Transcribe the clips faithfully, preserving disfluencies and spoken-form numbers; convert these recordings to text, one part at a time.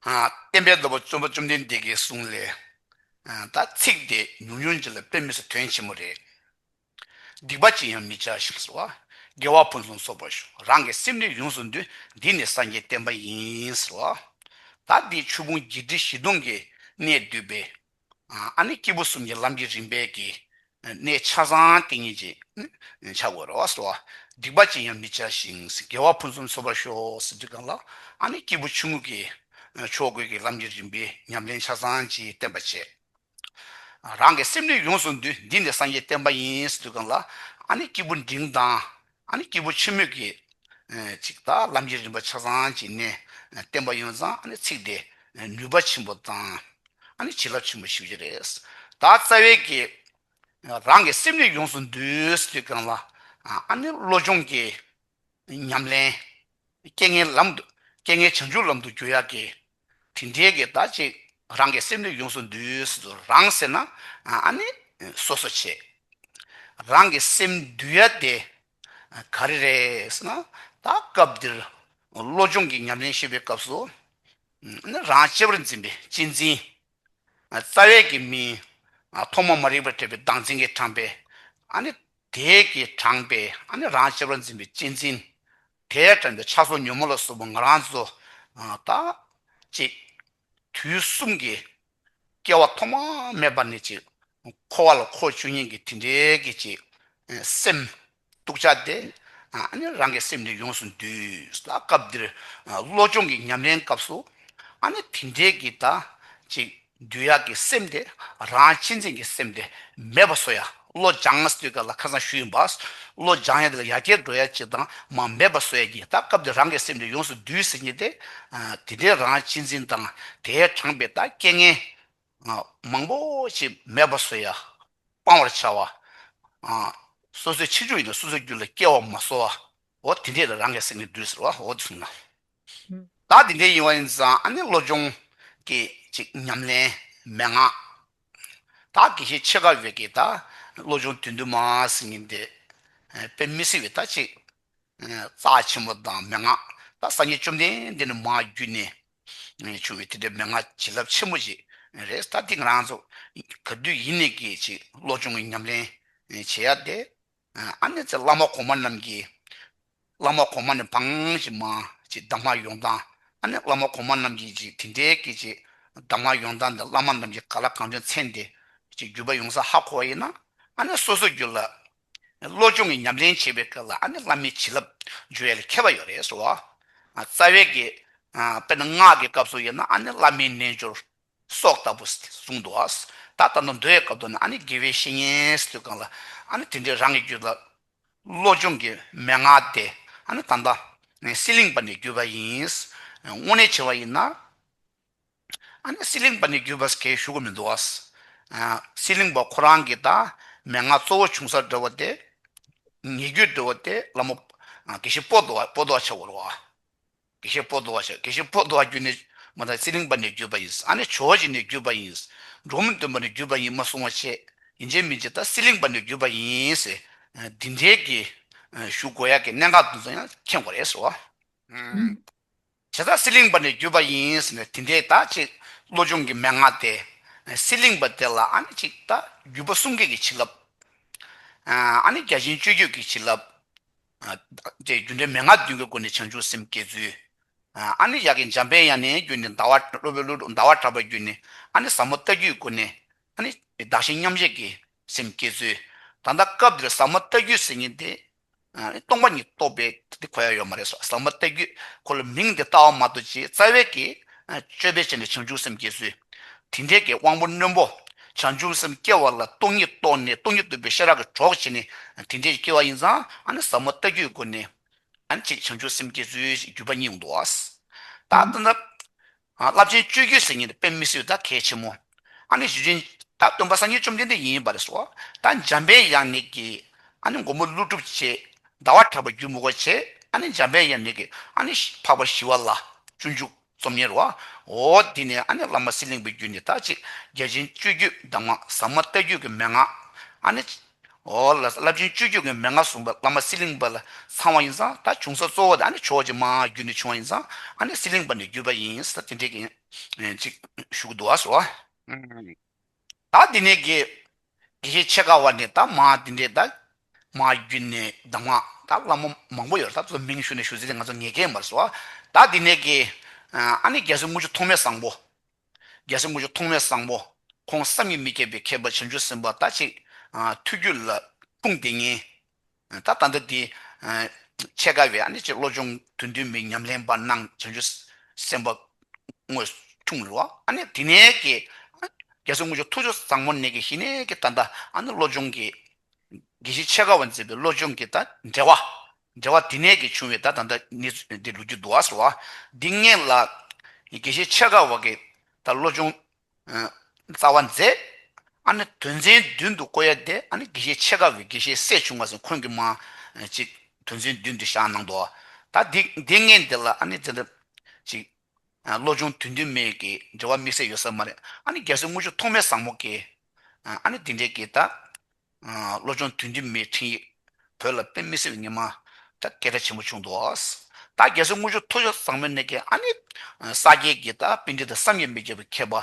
བསྟན་པའི་བདག་པོ་བཙུན་པ་བཅོམ་ལྡན་འདས་ཀྱི་གསུང་ལས། ད་ཚིག་དེ་ཉུང་ཉུང་ཅིག་ལ་དཔེ་མི་སྲིད་དོན་ཆེན་པོ་རེད། སྡིག་པ་ཅི་ཡང་མི་བྱ་ཞིང་ཟེར་བ། དགེ་བ་ཕུན་སུམ་ཚོགས་པར་ཤོག་རང་གི་སེམས་ནི་ཡོངས་སུ་འདུལ། འདི་ནི་སངས་རྒྱས་བསྟན་པ་ཡིན་ཟེར་བ། ད་འདི་ཆོས་ཕུང་བརྒྱད་ཁྲི་བཞི་སྟོང་གི་གནས་བསྡུས་པའི། ཨ་ནི་སྐྱེས་བུ་གསུམ་གྱི་ལམ་གྱི་རིམ་པའི་གི་གནས་ཆ་ཚང་དེ་ཉིད་ཀྱི་ཆ་དགོས་རེད་བ་ཟེར་བ། སྡིག་པ་ཅི་ཡང་མི་བྱ་ཞིང་། དགེ་བ་ཕུན་སུམ་ཚོགས་པར་ཤོག་ཟེར་དུས་གང་ལ། ཨ་ནི་སྐྱེས་བུ་ཆུང་ངུ་གི་ཕྱོགས་ཀུན་གྱི་ལམ་གྱི་རིམ་པའི་ཉམས་ལེན་ཆ་ཚང་ཅིག་བསྟན་པ་བྱས། རང་གི་སེམས་ནི་ཡོངས་སུ་འདུལ། འདི་ནི་སངས་རྒྱས་བསྟན་པ་ཡིན་ཟེར་དུས་གང་ལ། ཨ་ནི་སྐྱེས་བུ་འབྲིང་དང་། ཨ་ནི་སྐྱེས་བུ་ཆེན་མོས་ཀྱི་ཅིག་ད་ལམ་གྱི་རིམ་པ་ཆ་ཚང་ཅིག་ནས་བསྟན་པ་ཡོང་ཙང་། ཨ་ནི་ཚིག་དེ་ནུས་པ་ཆེན་པོ་དང་། ཨ་ནི་བྱིན་རླབས་ཆེན་པོ་ཞེ་པོ་ཅིག་རེད། ད་རྩ་བའི་གི་རང་གི་སེམས་ནི་ཡོངས་སུ་འདུལ་ཟེར་དུས་གང་ལ། ཨ་ནི་བློ་སྦྱོང་གི་ཉམས་ལེན། རྐྱེན་ངན་ལམ་དུ། རྐྱེན་ངན་བྱང་ཆུབ་ལམ་དུ་བསྒྱུར་ཡག་གི། དེ་འདྲའི་གི་ད་ཅིག་རང་གི་སེམས་ནི་ཡོངས་སུ་འདུལ་ཟེར་དུས། རང་ཟེར་ན་ཨ་ནི་སོ་སོ་བྱས། རང་གི་སེམས་འདུལ་ཡ་དེ་ག་རེ་རེད་ཟེར་ན། ད་སྐབས་འདིར་བློ་སྦྱོང་གི་ཉམས་ལེན་བྱེད་པའི་སྐབས་སུ། ཨ་ནི་རང་གཅེས་པར་འཛིན་པའི་གཅེས་འཛིན། རྩ་བའི་གི་མིང་། ཐོག་མ་མ་རིག་པས་སྤྲས་པའི་བདག་འཛིན་གྱིས་དྲངས་པའི། ཨ་ནི་དེ་གིས་དྲངས་པའི། ཨ་ནི་རང་གཅེས་པར་འཛིན་པའི་གཅེས་འཛིན། དེས་དྲངས་པའི་ཆགས་སོགས་ཉོན་མོངས་ལ་སོགས་པ་ང་རང་ཚོ་ད་ཅིག་དུས་གསུམ་གྱི་སྐྱེ་བ་ཐོག་མ་མེད་པ་ནས་ཅིག་འཁོར་བ་ལ་འཁོར་བཅུག་མཁན་གྱི་དེ་འདྲའི་གི་ཅིག་སེམས། སྡུག་ཅག་དེ། ཨ་ནི་རང་གི་སེམས་དེ་ཡོངས་སུ་འདུལ། ད་སྐབས་འདིར་བློ་སྦྱོང་གི་ཉམས་ལེན་སྐབས་སུ། ཨ་ནི་དེ་འདྲའི་གི་ད་ཅིག་འདུལ་ཡག་གི་སེམས་དེ། རང་གཅེས་འཛིན་གྱི་སེམས་དེ་མེད་པ་བཟོ་ཡ། བློ་སྦྱང་ཟེར་དུས་ག་ལ་ཁ་སང་ཞུས་ཡིན་པ། བློ་སྦྱང་ཡ་དེ་ལ་ཡར་རྒྱས་འགྲོ་ཡ་ཅིག་དང་མར་མེད་པ་བཟོ་ཡ་གི། ད་སྐབས་འདིར་རང་གི་སེམས་དེ་ཡོངས་སུ་འདུལ་ཟེར་མཁན་དེ། དེ་འདྲའི་རང་གཅེས་འཛིན་དང་དེས་དྲངས་པའི་ད་རྐྱེན་ངན་མང་པོ་ཞིག་མེད་པ་བཟོ་ཡ། སྤང་བར་བྱ་བ། སོ་སོའི་ཕྱིར་འབྱུང་ཡིན་ན་སོ་སོའི་རྒྱུད་ལ་སྐྱེ་བ་མ་བཟོ་བ། འོ་དེ་འདྲས་ལ་རང་གི་སེམས་ནི་འདུལ་ཟེར་བ། འོ་དེ་གསུངས་ན། ད་དེ་འདྲས་ཡིན་པ་ཡིན་ཙང་། ཨ་ནི་བློ་སྦྱོང་གི་ཅིག་ཉམས་ལེན་མན་ངག་ད་དགེ་བཤེས་ཆོས་དགའ་བའི་གི་ད་བློ་སྦྱོང་བདུན་ཟླུམ་མ་ཟེར་མཁན་དེ། དཔེ་མི་སྲིད་པའི་ད་ཅིག་རྩ་ཆེན་པོ་དང་མན་ངག་ད་སངས་རྒྱས་བཅོམ་ལྡན་འདས་ནས་མར་བརྒྱུད་ནས་བྱུང་བའི་དེ་འདྲའི་མན་ངག་བྱིན་རླབས་ཆེན་པོ་ཞིག་རེད། ད་འདི་ང་རང་ཚོ་ག་དུས་ཡིན་ནས་ཀྱི་ཅིག་བློ་སྦྱོང་གི་ཉམས་ལེན་བྱེད་ཡ་དེ། ཨ་ནི་ཚེ་བླ་མ་གོང་མ་རྣམས་ཀྱིས། བླ་མ་གོང་མ་ནས་བང་ཞིག་མ་ཅིག་གདམས་ངག་ཡོང་སྟངས། ཨ་ནི་བླ་མ་གོང་མ་རྣམས་ཀྱིས་ཅིག་དེ་འདྲའི་གི་ཅིག་གདམས་ངག་ཡོང་སྟངས་དེ། བླ་མ་རྣམས་ཀྱིས་ག་ལ་གང་བྱུང་མཚན་དེ་ཅིག་བརྒྱུད་པ་ཡོང་ས་ཧ་གོ་བ་ཡིན་ན། ཨ་ནི་སོ་སོའི་རྒྱུད་ལ། བློ་སྦྱོང་གི་ཉམས་ལེན་བྱེད་པའི་སྐབས་ལ། ཨ་ནི་བླ་མའི་བྱིན་རླབས་འཇུག་ཡ་ལ་མཁས་པ་ཡོད་རེད་ཟེར་བ། རྩ་བའི་གི། དཔེར་ན་སྔགས་ཀྱི་སྐབས་སུ་ཡིན་ན། ཨ་ནི་བླ་མའི་རྣལ་འབྱོར་སོགས་ལྟ་བུ་གསུངས་འདུག་བ། ད་ད་ནི་མདོའི་སྐབས་དུ་ནི། ཨ་ནི་དགེ་བའི་བཤེས་གཉེན་ཟེར་དུས་གང་ལ། ཨ་ནི་དེ་འདྲའི་རང་གི་རྒྱུད་ལ་བློ་སྦྱོང་གི་མན་ངག་དེ། ཨ་ནི་ད་ལྟ་སྲེད་ལེན་པ་ནས་བརྒྱུད་པ་ཡིན། དངོས་གནས་བྱས་པ་ཡིན་ན། ཨ་ནི་སྲེད་ལེན་པ་ནས་བརྒྱུད་པ་ཟེར་མཁན་ཞུ་གི་མི་འདུག་བ། སྲེད་ལེན་པ་ཁོ་རང་གི་ད་མན་ངག་གཙོ་བོ་བྱུང་ས་འདྲ་བོ་དེ། ཉེ་བརྒྱུད་འདྲ་བོ་དེ་བླ་མ་དགེ་བཤེས་པོ་ཏོ་བ། པོ་ཏོ་བ་ཆགས་དགོས་རེད་བ། དགེ་བཤེས་པོ་ཏོ་བ་ཆགས། དགེ་བཤེས་པོ་ཏོ་བ་བརྒྱུད་ནས་མ། ད་སྲེད་ལེན་པ་ནས་བརྒྱུད་པ་ཡིན། ཨ་ནི་ཇོ་བོ་རྗེ་ནས་བརྒྱུད་པ་ཡིན། འབྲོམ་སྟོན་པ་ནས་བརྒྱུད་པ་ཡིན་མ་གསུང་བ་བྱས། ཡིན་གཅིག་མིན་གཅིག་ད་སྲེད་ལེན་པ་ནས་བརྒྱུད་པ་ཡིན་ཟེར། འདི་འདྲའི་གི་ཞུ་དགོས་ཡ་གི་གནད་འགག་དེ་ཚོ་ཡང་མཁྱེན་དགོས་རེད་ཟེར་བ། བྱས་ཙང་སྲེད་ལེན་པ་ནས་བརྒྱུད་པ་ཡིན་ཟེར་ནས། དེ་འདྲའི་ད་ཅིག་བློ་སྦྱོང་གི་མན་ངག་དེ། སྲེད་ལེན་པ་དེ་ལ་ཨ་ནི་ཅིག་ད་བརྒྱུད་པ་གསུམ་ཀའི་གི་བྱིན་རླབས། ཨ་ནི་བརྒྱ་བྱིན་སྤྱོད་བརྒྱུད་ཀྱི་བྱིན་རླབས། དེ་རྒྱུ་འབྲས་མན་ངག་བདུན་གྱི་སྒོ་ནས་བྱང་ཆུབ་སེམས་བསྐྱེད་ཚུལ། ཨ་ནི་ཡ་གི་འཇམ་པའི་དབྱངས་ནས་བརྒྱུད་ནས་ཟླ་བ། སློབ་དཔོན་ཀླུ་སྒྲུབ་ཟླ་བ་གྲགས་པ་བརྒྱུད་ནས། ཨ་ནི་ཟབ་མོ་ལྟ་བརྒྱུད་སྒོ་ནས། ཨ་ནི་བདག་གཞན་མཉམ་བརྗེ་གི་སེམས་བསྐྱེད་ཚུལ། ད་ལྟ་སྐབས་འདིར་ཟབ་མོ་ལྟ་བརྒྱུད་ཟེར་མཁན་དེ། ཨ་ནི་སྟོང་པ་ཉིད་རྟོགས་པའི་དེ་གོ་ཡ་ཡོད་མ་རེད་ཟེར། ཟབ་མོ་ལྟ་བརྒྱུད་ཁོ་ལ་མིང་དེ་བཏགས་པ་མ་གཏོགས་ཅིག་རྩ་བའི་གི་སྤྱོད་པའི་ཆ་ནས་བྱང་ཆུབ་སེམས་བསྐྱེད་ཚུལ། དེ་འདྲའི་གི་དབང་པོ་རྣོན་པོ་བྱང་ཆུབ་སེམས་སྐྱེ་བ་ལ་སྟོང་ཉིད་རྟོགས་ནས། སྟོང་ཉིད་རྟོགས་པའི་ཤེས་རབ་ཀྱི་གྲོགས་བྱས་ནས་དེ་འདྲའི་སྐྱེ་བ་ཡིན་ཙང་། ཨ་ནི་ཟབ་མོ་ལྟ་བརྒྱུད་སྒོ་ནས། ཨ་ནི་ཅིག་བྱང་ཆུབ་སེམས་བསྐྱེད་ཚུལ་ཞིག་བརྒྱུད་པ་གཉིས་ཡོང་འདུག་བ། ད་ལྟ་ན། རླབས་ཆེན་སྤྱོད་བརྒྱུད་ཟེར་མཁན་དེ་དཔེ་མི་སྲིད་ད་གལ་ཆེན་མོ། ཨ་ནི་ཞུ་ཅན་ད་སྟོན་པ་སངས་རྒྱས་བཅོམ་ལྡན་འདས་ཡིན་པ་རེད་ཟེར་བ། ད་འཇམ་པའི་དབྱངས་ནས་ཀྱི། ཨ་ནི་མགོན་པོ་ཀླུ་སྒྲུབ་བྱས། ཟླ་བ་གྲགས་པ་བརྒྱུད་མི་དགོས་བྱས། ཨ་ནི་འཇམ་པའི་དབྱངས་ནས་ཀྱི། ཨ་ནི་འཕགས་པ་ཞི་བ་ལྷ་སྤྱོད་འཇུག་རྩོམ་མཁན་རེད་བ། འོ་དེ་ནས་ཨ་ནི་བླ་མ་སྲེད་ལེན་པའི་བརྒྱུད་ནས་ད་ཅིག་བརྒྱ་བྱིན་སྤྱོད་བརྒྱུད་གདམས་ངག་ཟབ་མོ་ལྟ་བརྒྱུད་ཀྱི་མན་ངག་ཨ་ནི། འོ་ལ་རླབས་ཆེན་སྤྱོད་བརྒྱུད་ཀྱི་མན་ངག་གསུངས་པ་བླ་མ་གསེར་གླིང་པ་ལ་ཚང་བ་ཡིན་ཙང་ད་བྱུང་ས་གཙོ་བོ་དེ་ཨ་ནི་ཇོ་བོ་རྗེ་མར་བརྒྱུད་ནས་བྱུང་བ་ཡིན་ཙང་ཨ་ནི་གསེར་གླིང་པ་ནས་བརྒྱུད་པ་ཡིན་ཟེར་དེ་འདྲས་ཀྱི་ཅིག་ཞུ་གི་འདུག་ཨ་སོ། ད་འདི་ནས་ཀྱི་དགེ་བཤེས་ཆེ་ཁ་བ་ནས་ད་མར་འདི་འདྲས་ད་མར་བརྒྱུད་ནས་གདམས་ངག་ད་བླ་མ་མང་པོ་ཡོད་རེད། ད་ཚོ་མིང་ཞུ་ནས་ཞུ་ཟེར་ཏེ་ང་ཚོ་ངེས་མཁན་མ་རེད་སོ། ད་འདི་ནས་ཀྱི་ཨ་ནི་རྒྱལ་སྲས་དངུལ་ཆུ་ཐོགས་མེད་བཟང་པོ། རྒྱལ་སྲས་དངུལ་ཆུ་ཐོགས་མེད་བཟང་པོ། ཁོང་བསམ་གྱིས་མི་ཁྱབ་པའི་མཁས་པ་བྱང་ཆུབ་སེམས་དཔའ་ད་ཅིག་ཐུགས་རྒྱུད་ལ་སྤུངས་བསྡད་མཁན། ད་ད་ལྟ་འདི་ཕྱེད་ཀ་བའི་ཨ་ནི་ཅིག་བློ་སྦྱོང་དོན་བདུན་མའི་ཉམས་ལེན་པ་གནང་བྱང་ཆུབ་སེམས་དཔའ་དངོས་སུ་འཁྲུངས་རེད་བ། ཨ་ནི་དེ་ནས་ཀྱི་རྒྱལ་སྲས་དངུལ་ཆུ་ཐུགས་རྗེ་བཟང་མོ་ནས་ཀྱི་གཞི་ནས་ཀྱི་ད་ལྟ་ཨ་ནི་བློ་སྦྱོང་གི་དགེ་བཤེས་ཆེ་ཁ་བ་མཛད་པའི་བློ་སྦྱོང་གི་ད་འབྲེལ་བ། འབྲེལ་བ་དེ་ནས་ཀྱི་བྱུང་བའི་ད་ད་ལྟ་གནས་ཚུལ་འདི་ལོ་རྒྱུས་འདུག་བ་ཟེར་བ། འདི་སྔོན་ལ་དགེ་བཤེས་ཆེ་ཁ་བ་གི་ད་བློ་སྦྱོང་རྩ་བ་མཛད། ཨ་ནི་དོན་ཚན་བདུན་དུ་བཀོད་ཡ་དེ་ཨ་ནི་དགེ་བཤེས་ཆེ་ཁ་བའི་དགེ་བཤེས་སྲས་བྱུང་བ་ཟེར་ཁོང་གིས་མ་ཅིག་དོན་ཚན་བདུན་དུ་བཞག་གནང་འདུག་ད་འདི་འདི་སྔོན་འདི་ལ་ཨ་ནི་དེ་འདྲ་ཅིག་བློ་སྦྱོང་དོན་བདུན་མའི་གི་འབྲེལ་བ་དམིགས་བསལ་ཡོད་ས་མ་རེད། ཨ་ནི་རྒྱལ་སྲས་དངུལ་ཆུ་ཐོགས་མེད་བཟང་མོ་གིས་ཨ་ནི་འདི་འདྲའི་གི་ད་བློ་སྦྱོང་དོན་བདུན་མའི་འཕྲིན་ཡིག་བོད་ལ་དཔེ་མི་སྲིད་པའི་ཉི་མ་ད་སྐད་གྲགས་ཆེན་པོ་བྱུང་འདུག་ད་རྒྱལ་སྲས་དངུལ་ཆུ་ཐོགས་མེད་བཟང་མོ་ནས་གི་ཨ་ནི་ས་སྐྱའི་གི་ད་པཎྜི་ཏ་བསམ་གྱིས་མི་ཁྱབ་པའི་མཁས་པ་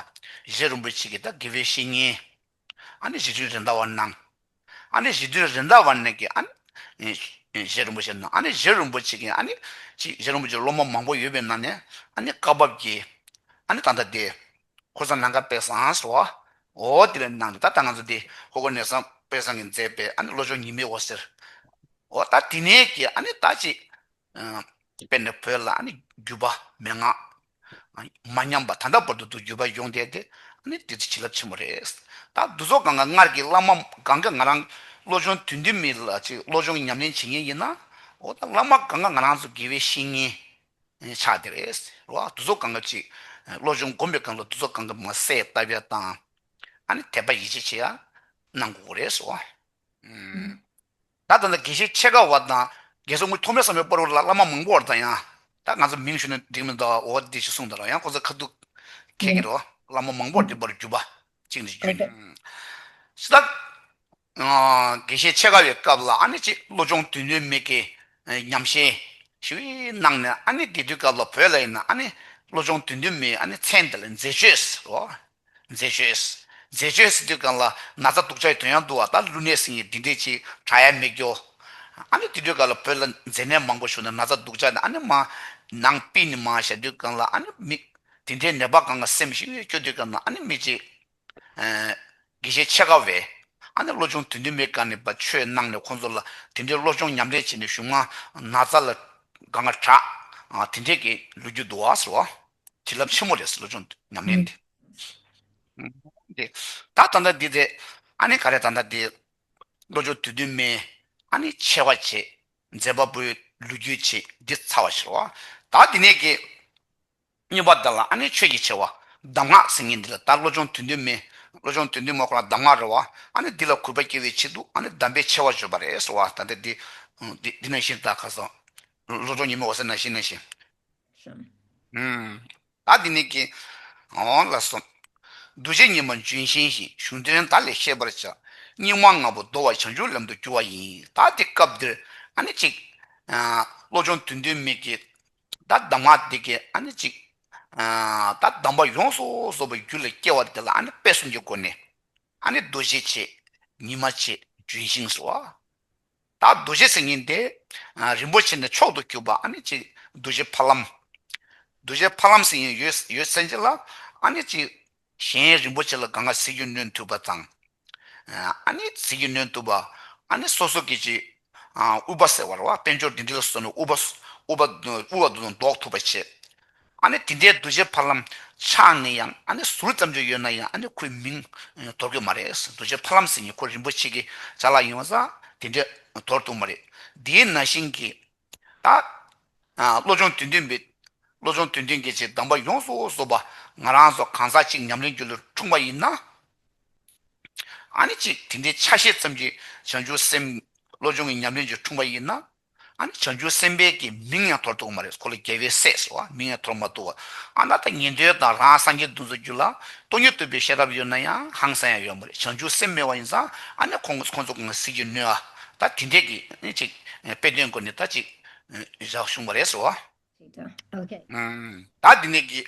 རྗེ་རིན་པོ་ཆེ་གི་ད་དགེ་བའི་བཤེས་གཉེན། ཨ་ནི་རྗེ་བཙུན་རེད་མདའ་བ་གནང་། ཨ་ནི་རྗེ་བཙུན་རེད་མདའ་བ་གནང་གི་ཨ་ནི་རྗེ་རིན་པོ་ཆེ་གནང་། ཨ་ནི་རྗེ་རིན་པོ་ཆེ་གི་ཨ་ནི་ཅིག་རྗེ་རིན་པོ་ཆེ་སློབ་མ་མང་པོ་ཡོད་པའི་ནང་ནས་ཨ་ནི་བཀའ་བབས་ཀྱི་ཨ་ནི་ད་ལྟ་དེ་ཁོ་ཚོ་ནང་ཁ་དཔེ་བཟང་སོ། འོ་དེ་ལ་གནང་གི་ད་ད་ང་ཚོ་དེ་ཧོ་ཀོ་ནས་བཟང་དཔེ་བཟང་གི་མཛད་པའི་ཨ་ནི་བློ་སྦྱོང་ཉི་མའི་འོད་ཟེར། འོ་ད་དེ་ནས་ཀྱི་ཨ་ནི་ད་ཅིག་དཔེར་ན་བོད་ལ་ཨ་ནི་བརྒྱུད་པ་མན་ངག་མ་ཉམས་པ་ད་ལྟ་བར་དུ་འདུག་བརྒྱུད་པ་ཡོང་བསྡད་དེ་ཨ་ནི་དེ་ཚོ་བྱིན་རླབས་ཆེན་པོ་རེད། ད་འདུ་ཚོགས་གང་ག་སྔར་གྱི་བླ་མ་གང་ག་ང་རང་བློ་སྦྱོང་དོན་བདུན་མའི་ལ་ཅིག་བློ་སྦྱོང་ཉམས་ལེན་བྱེད་མཁན་ཡིན་ན་འོ་ད་བླ་མ་གང་ག་ང་རང་ཚོ་དགེ་བའི་བཤེས་གཉེན་ཆགས་བསྡད་རེད་རོ། འདུ་ཚོགས་གང་ག་ཅིག་བློ་སྦྱོང་སྒོམ་པའི་སྒང་ལ་འདུ་ཚོགས་གང་ག་མ་ཟད་ལྟ་བ་དང་ཨ་ནི་དད་པ་ཡིད་ཆེས་བྱེད་ཡ་གནང་དགོས་རེད་སོ། ད་ལྟ་ན་དགེ་བཤེས་ཆེ་ཁ་བ་དང་དགེ་སོ་དངུལ་ཐོགས་མེད་བཟང་མོའི་བར་ལ་བླ་མ་མང་པོ་བར་དང་ཡང་ད་ང་ཚོ་མིང་ཞུ་ན་འགྲིག་མི་འདུག་འོ་འདི་ཞིག་གསུངས་དང་ཡང་ཁོ་ཚོ་ཁ་ཐུག་ཁེགས་ཀྱི་རེད་བ། བླ་མ་མང་པོ་བར་དེ་བར་རྒྱུད་པ་གཅིག་ནས་རྒྱུད་ཞིག་ད་དགེ་བཤེས་ཆེ་ཁ་བའི་སྐབས་ལ་ཨ་ནི་ཅིག་བློ་སྦྱོང་དོན་བདུན་མའི་གི་ཉམས་བཞེས་ཞུ་ཡི་གནང་ནས་ཨ་ནི་དེ་དུས་སྐབས་ལ་བོད་ལ་ཡིན་ན་ཨ་ནི་བློ་སྦྱོང་དོན་བདུན་མའི་ཨ་ནི་མཚན་དེ་ལ་མཛེས་བརྗོད་ཟེར་རོ། མཛེས་བརྗོད། མཛེས་བརྗོད་ཟེར་དུས་སྒང་ལ་ན་ཚ་སྡུག་ཅག་ཡི་དོན་ཡང་འདུག་བ། ད་ཀླུ་ནད་ཟེར་མཁན་འདི་འདྲས་ཅིག་དྲག་ཡ་མེད་རྒྱུ། ཨ་ནི་དེ་དུས་སྒང་ལ་བོད་ལ་མཛེ་ནད་མང་པོ་བྱུང་ནས་ན་ཚ་སྡུག་ཅག་ནི་ཨ་ནི་མ་ནང་པི་ནི་མ་བྱ་དུས་སྒང་ལ་ཨ་ནི་མི་དེ་འདྲའི་ནད་པ་གང་ག་སེམས་ཤིག་སྐྱོ་དུས་སྒང་ལ་ཨ་ནི་མི་ཅིག་དགེ་བཤེས་ཆེ་ཁ་བས་ཨ་ནི་བློ་སྦྱོང་དོན་བདུན་མའི་སྒང་ནས་པ་ཆོས་གནང་ནས་ཁོང་ཚོ་ལ་དེ་འདྲའི་བློ་སྦྱོང་ཉམས་ལེན་བྱས་ནས་གཞུང་ང་ན་ཚ་ལ་གང་ག་དྲག་དེ་འདྲའི་གི་ལོ་རྒྱུས་འདུག་བ་ཟེར་བ། བྱིན་རླབས་ཆེན་མོ་རེད་ཟེར་བློ་སྦྱོང་ཉམས་ལེན་དེ། དེ་ད་ད་ལྟ་འདི་དེ་ཨ་ནི་ག་རེ་ད་ལྟ་འདི་བློ་སྦྱོང་དོན་བདུན་མའི་ཨ་ནི་ཆེ་བ་བྱེད་མཛད་པ་པོའི་ལོ་རྒྱུས་བྱེད་འདི་ཚར་བ་ཞིག་རེད་བ། ད་འདི་ནས་ཀྱི་གཉིས་པ་དེ་ལ་ཨ་ནི་ཆོས་ཀྱི་ཆེ་བ་གདམས་ངག་ཟེར་མཁན་འདི་ལ་ད་བློ་སྦྱོང་དོན་བདུན་མའི་བློ་སྦྱོང་དོན་བདུན་མ་ཁོ་རང་གདམས་ངག་རེད་བ། ཨ་ནི་འདི་ལ་གུས་པ་སྐྱེ་བའི་ཆེད་དུ་ཨ་ནི་གདམས་པའི་ཆེ་བ་བརྗོད་པ་རེད་ཟེར་བ། ད་ལྟ་འདི་འདི་འདི་ནང་བཞིན་ད་ཁ་སང་བློ་སྦྱོང་ཉི་མའི་འོད་ཟེར་ནང་བཞིན་ནང་བཞིན། ཨུམ། ད་འདི་ནས་ཀྱི། འོ་ལགས་སོ། འདུ་བྱེད་ཉི་མ་ལྗོན་ཤིང་བཞིན། གཞུང་དོན་བརྡ་ལས་ཤེས་པར་བྱ། སྙིགས་མ་ལྔ་པོ་བདོ་བ་བྱང་ཆུབ་ལམ་དུ་བསྒྱུར་བ་ཡིན། ད་འདི་སྐབས་འདིར་ཨ་ནི་ཅིག་ཨ། བློ་སྦྱོང་དོན་བདུན་མའི་གི་ད་གདམས་ངག་འདི་གི་ཨ་ནི་ཅིག་ཨ། ད་གདམས་པ་ཡོངས་སུ་རྫོགས་པའི་རྒྱུད་ལ་སྐྱེ་བ་འདི་ལ་ཨ་ནི་དཔེ་གསུམ་གྱི་སྒོ་ནས་ཨ་ནི་རྡོ་རྗེ་བྱེད། ཉི་མ་བྱེད། ལྗོན་ཤིང་ཟེར་བ། ད་རྡོ་རྗེ་ཟེར་མཁན་དེ་རིན་པོ་ཆེ་ནས་མཆོག་ཏུ་གྱུར་པ་ཨ་ནི་ཅིག་རྡོ་རྗེ་ཕ་ལམ། རྡོ་རྗེ་ཕ་ལམ་ཟེར་མཁན་ཡོད་ཡོད་ཟེར་གྱི་ལ་ཨ་ནི་ཅིག་གཞན་རིན་པོ་ཆེ་ལ་གང་ག་ཟིལ་གྱིས་གནོན་ཐུབ་པ་དང་། ཨ་ནི་ཟིལ་གྱིས་གནོན་ཐུབ་པ་ཨ་ནི་སོ་སོ་གི་ཅིག་དབུ་པ་ཟེར་བ་རེད་བ། དཔལ་འབྱོར་འདི་འདྲ་ལ་སོགས་ནས་དབུ་པ་དབུ་པ་དབུ་པ་དུ་ལྡོག་ཐུབ་པ་བྱེད། ཨ་ནི་དེ་འདྲའི་རྡོ་རྗེ་ཕ་ལམ་ཆགས་ནས་ཡང་ཨ་ནི་ཟུར་ཙམ་ཅིག་ཡོད་ན་ཡང་ཨ་ནི་ཁོའི་མིང་དོར་གི་མ་རེད། རྡོ་རྗེ་ཕ་ལམ་ཟེར་མཁན་ཁོ་རིན་པོ་ཆེ་གི་ཅ་ལག་ཡིན་པ་སང་དེ་འདྲ་དོར་ཐུབ་མ་རེད། དེའི་ནང་བཞིན་གྱི་ད་བློ་སྦྱོང་དོན་བདུན་པའི་བློ་སྦྱོང་དོན་བདུན་གྱི་ཅིག་གདམས་པ་ཡོངས་སུ་རྫོགས་པ་ང་རང་ཚོ་གང་ཟག་ཅིག་ཉམས་ལེན་རྒྱུད་ལ་འཁྲུངས་པ་ཡིན་ན། ཨ་ནི་ཅིག་དེ་འདྲའི་ཆ་ཤས་ཙམ་གྱིས་བྱང་ཆུབ་སེམས་བློ་སྦྱོང་གི་ཉམས་ལེན་གྱི་འཁྲུངས་པ་ཡིན་ན། ཨ་ནི་བྱང་ཆུབ་སེམས་དཔའི་གི་མིང་ཡང་ཐོར་ཐུབ་མ་རེད། ཁོ་ལ་རྒྱལ་བའི་སྲས་ཟེར་བ་མིང་ཡང་ཐོར་མ་ཐུབ་པ། ཨ་ན་ད་ཉན་ཐོས་དང་རང་སངས་རྒྱས་དེ་ཚོ་རྒྱུད་ལ་སྟོང་ཉིད་རྟོགས་པའི་ཤེས་རབ་ཡོད་ན་ཡང་ཧང་སང་ཡང་ཡོད་མ་རེད། བྱང་ཆུབ་སེམས་མེད་པ་ཡིན་ཙང་ཨ་ནི་ཁོང་ཁོང་ཚོ་གང་ག་སྲིད་ཀྱི་གནོད་ཨ། ད་དེ་འདྲས་ཀྱི་ཨ་ནི་ཅིག་དཔེ་དོན་སྐོར་ནས་ད་ཅིག་བཞག་བྱུང་བ་རེད་ཟེར་བ། Okay. ད་འདི་ནས་ཀྱི་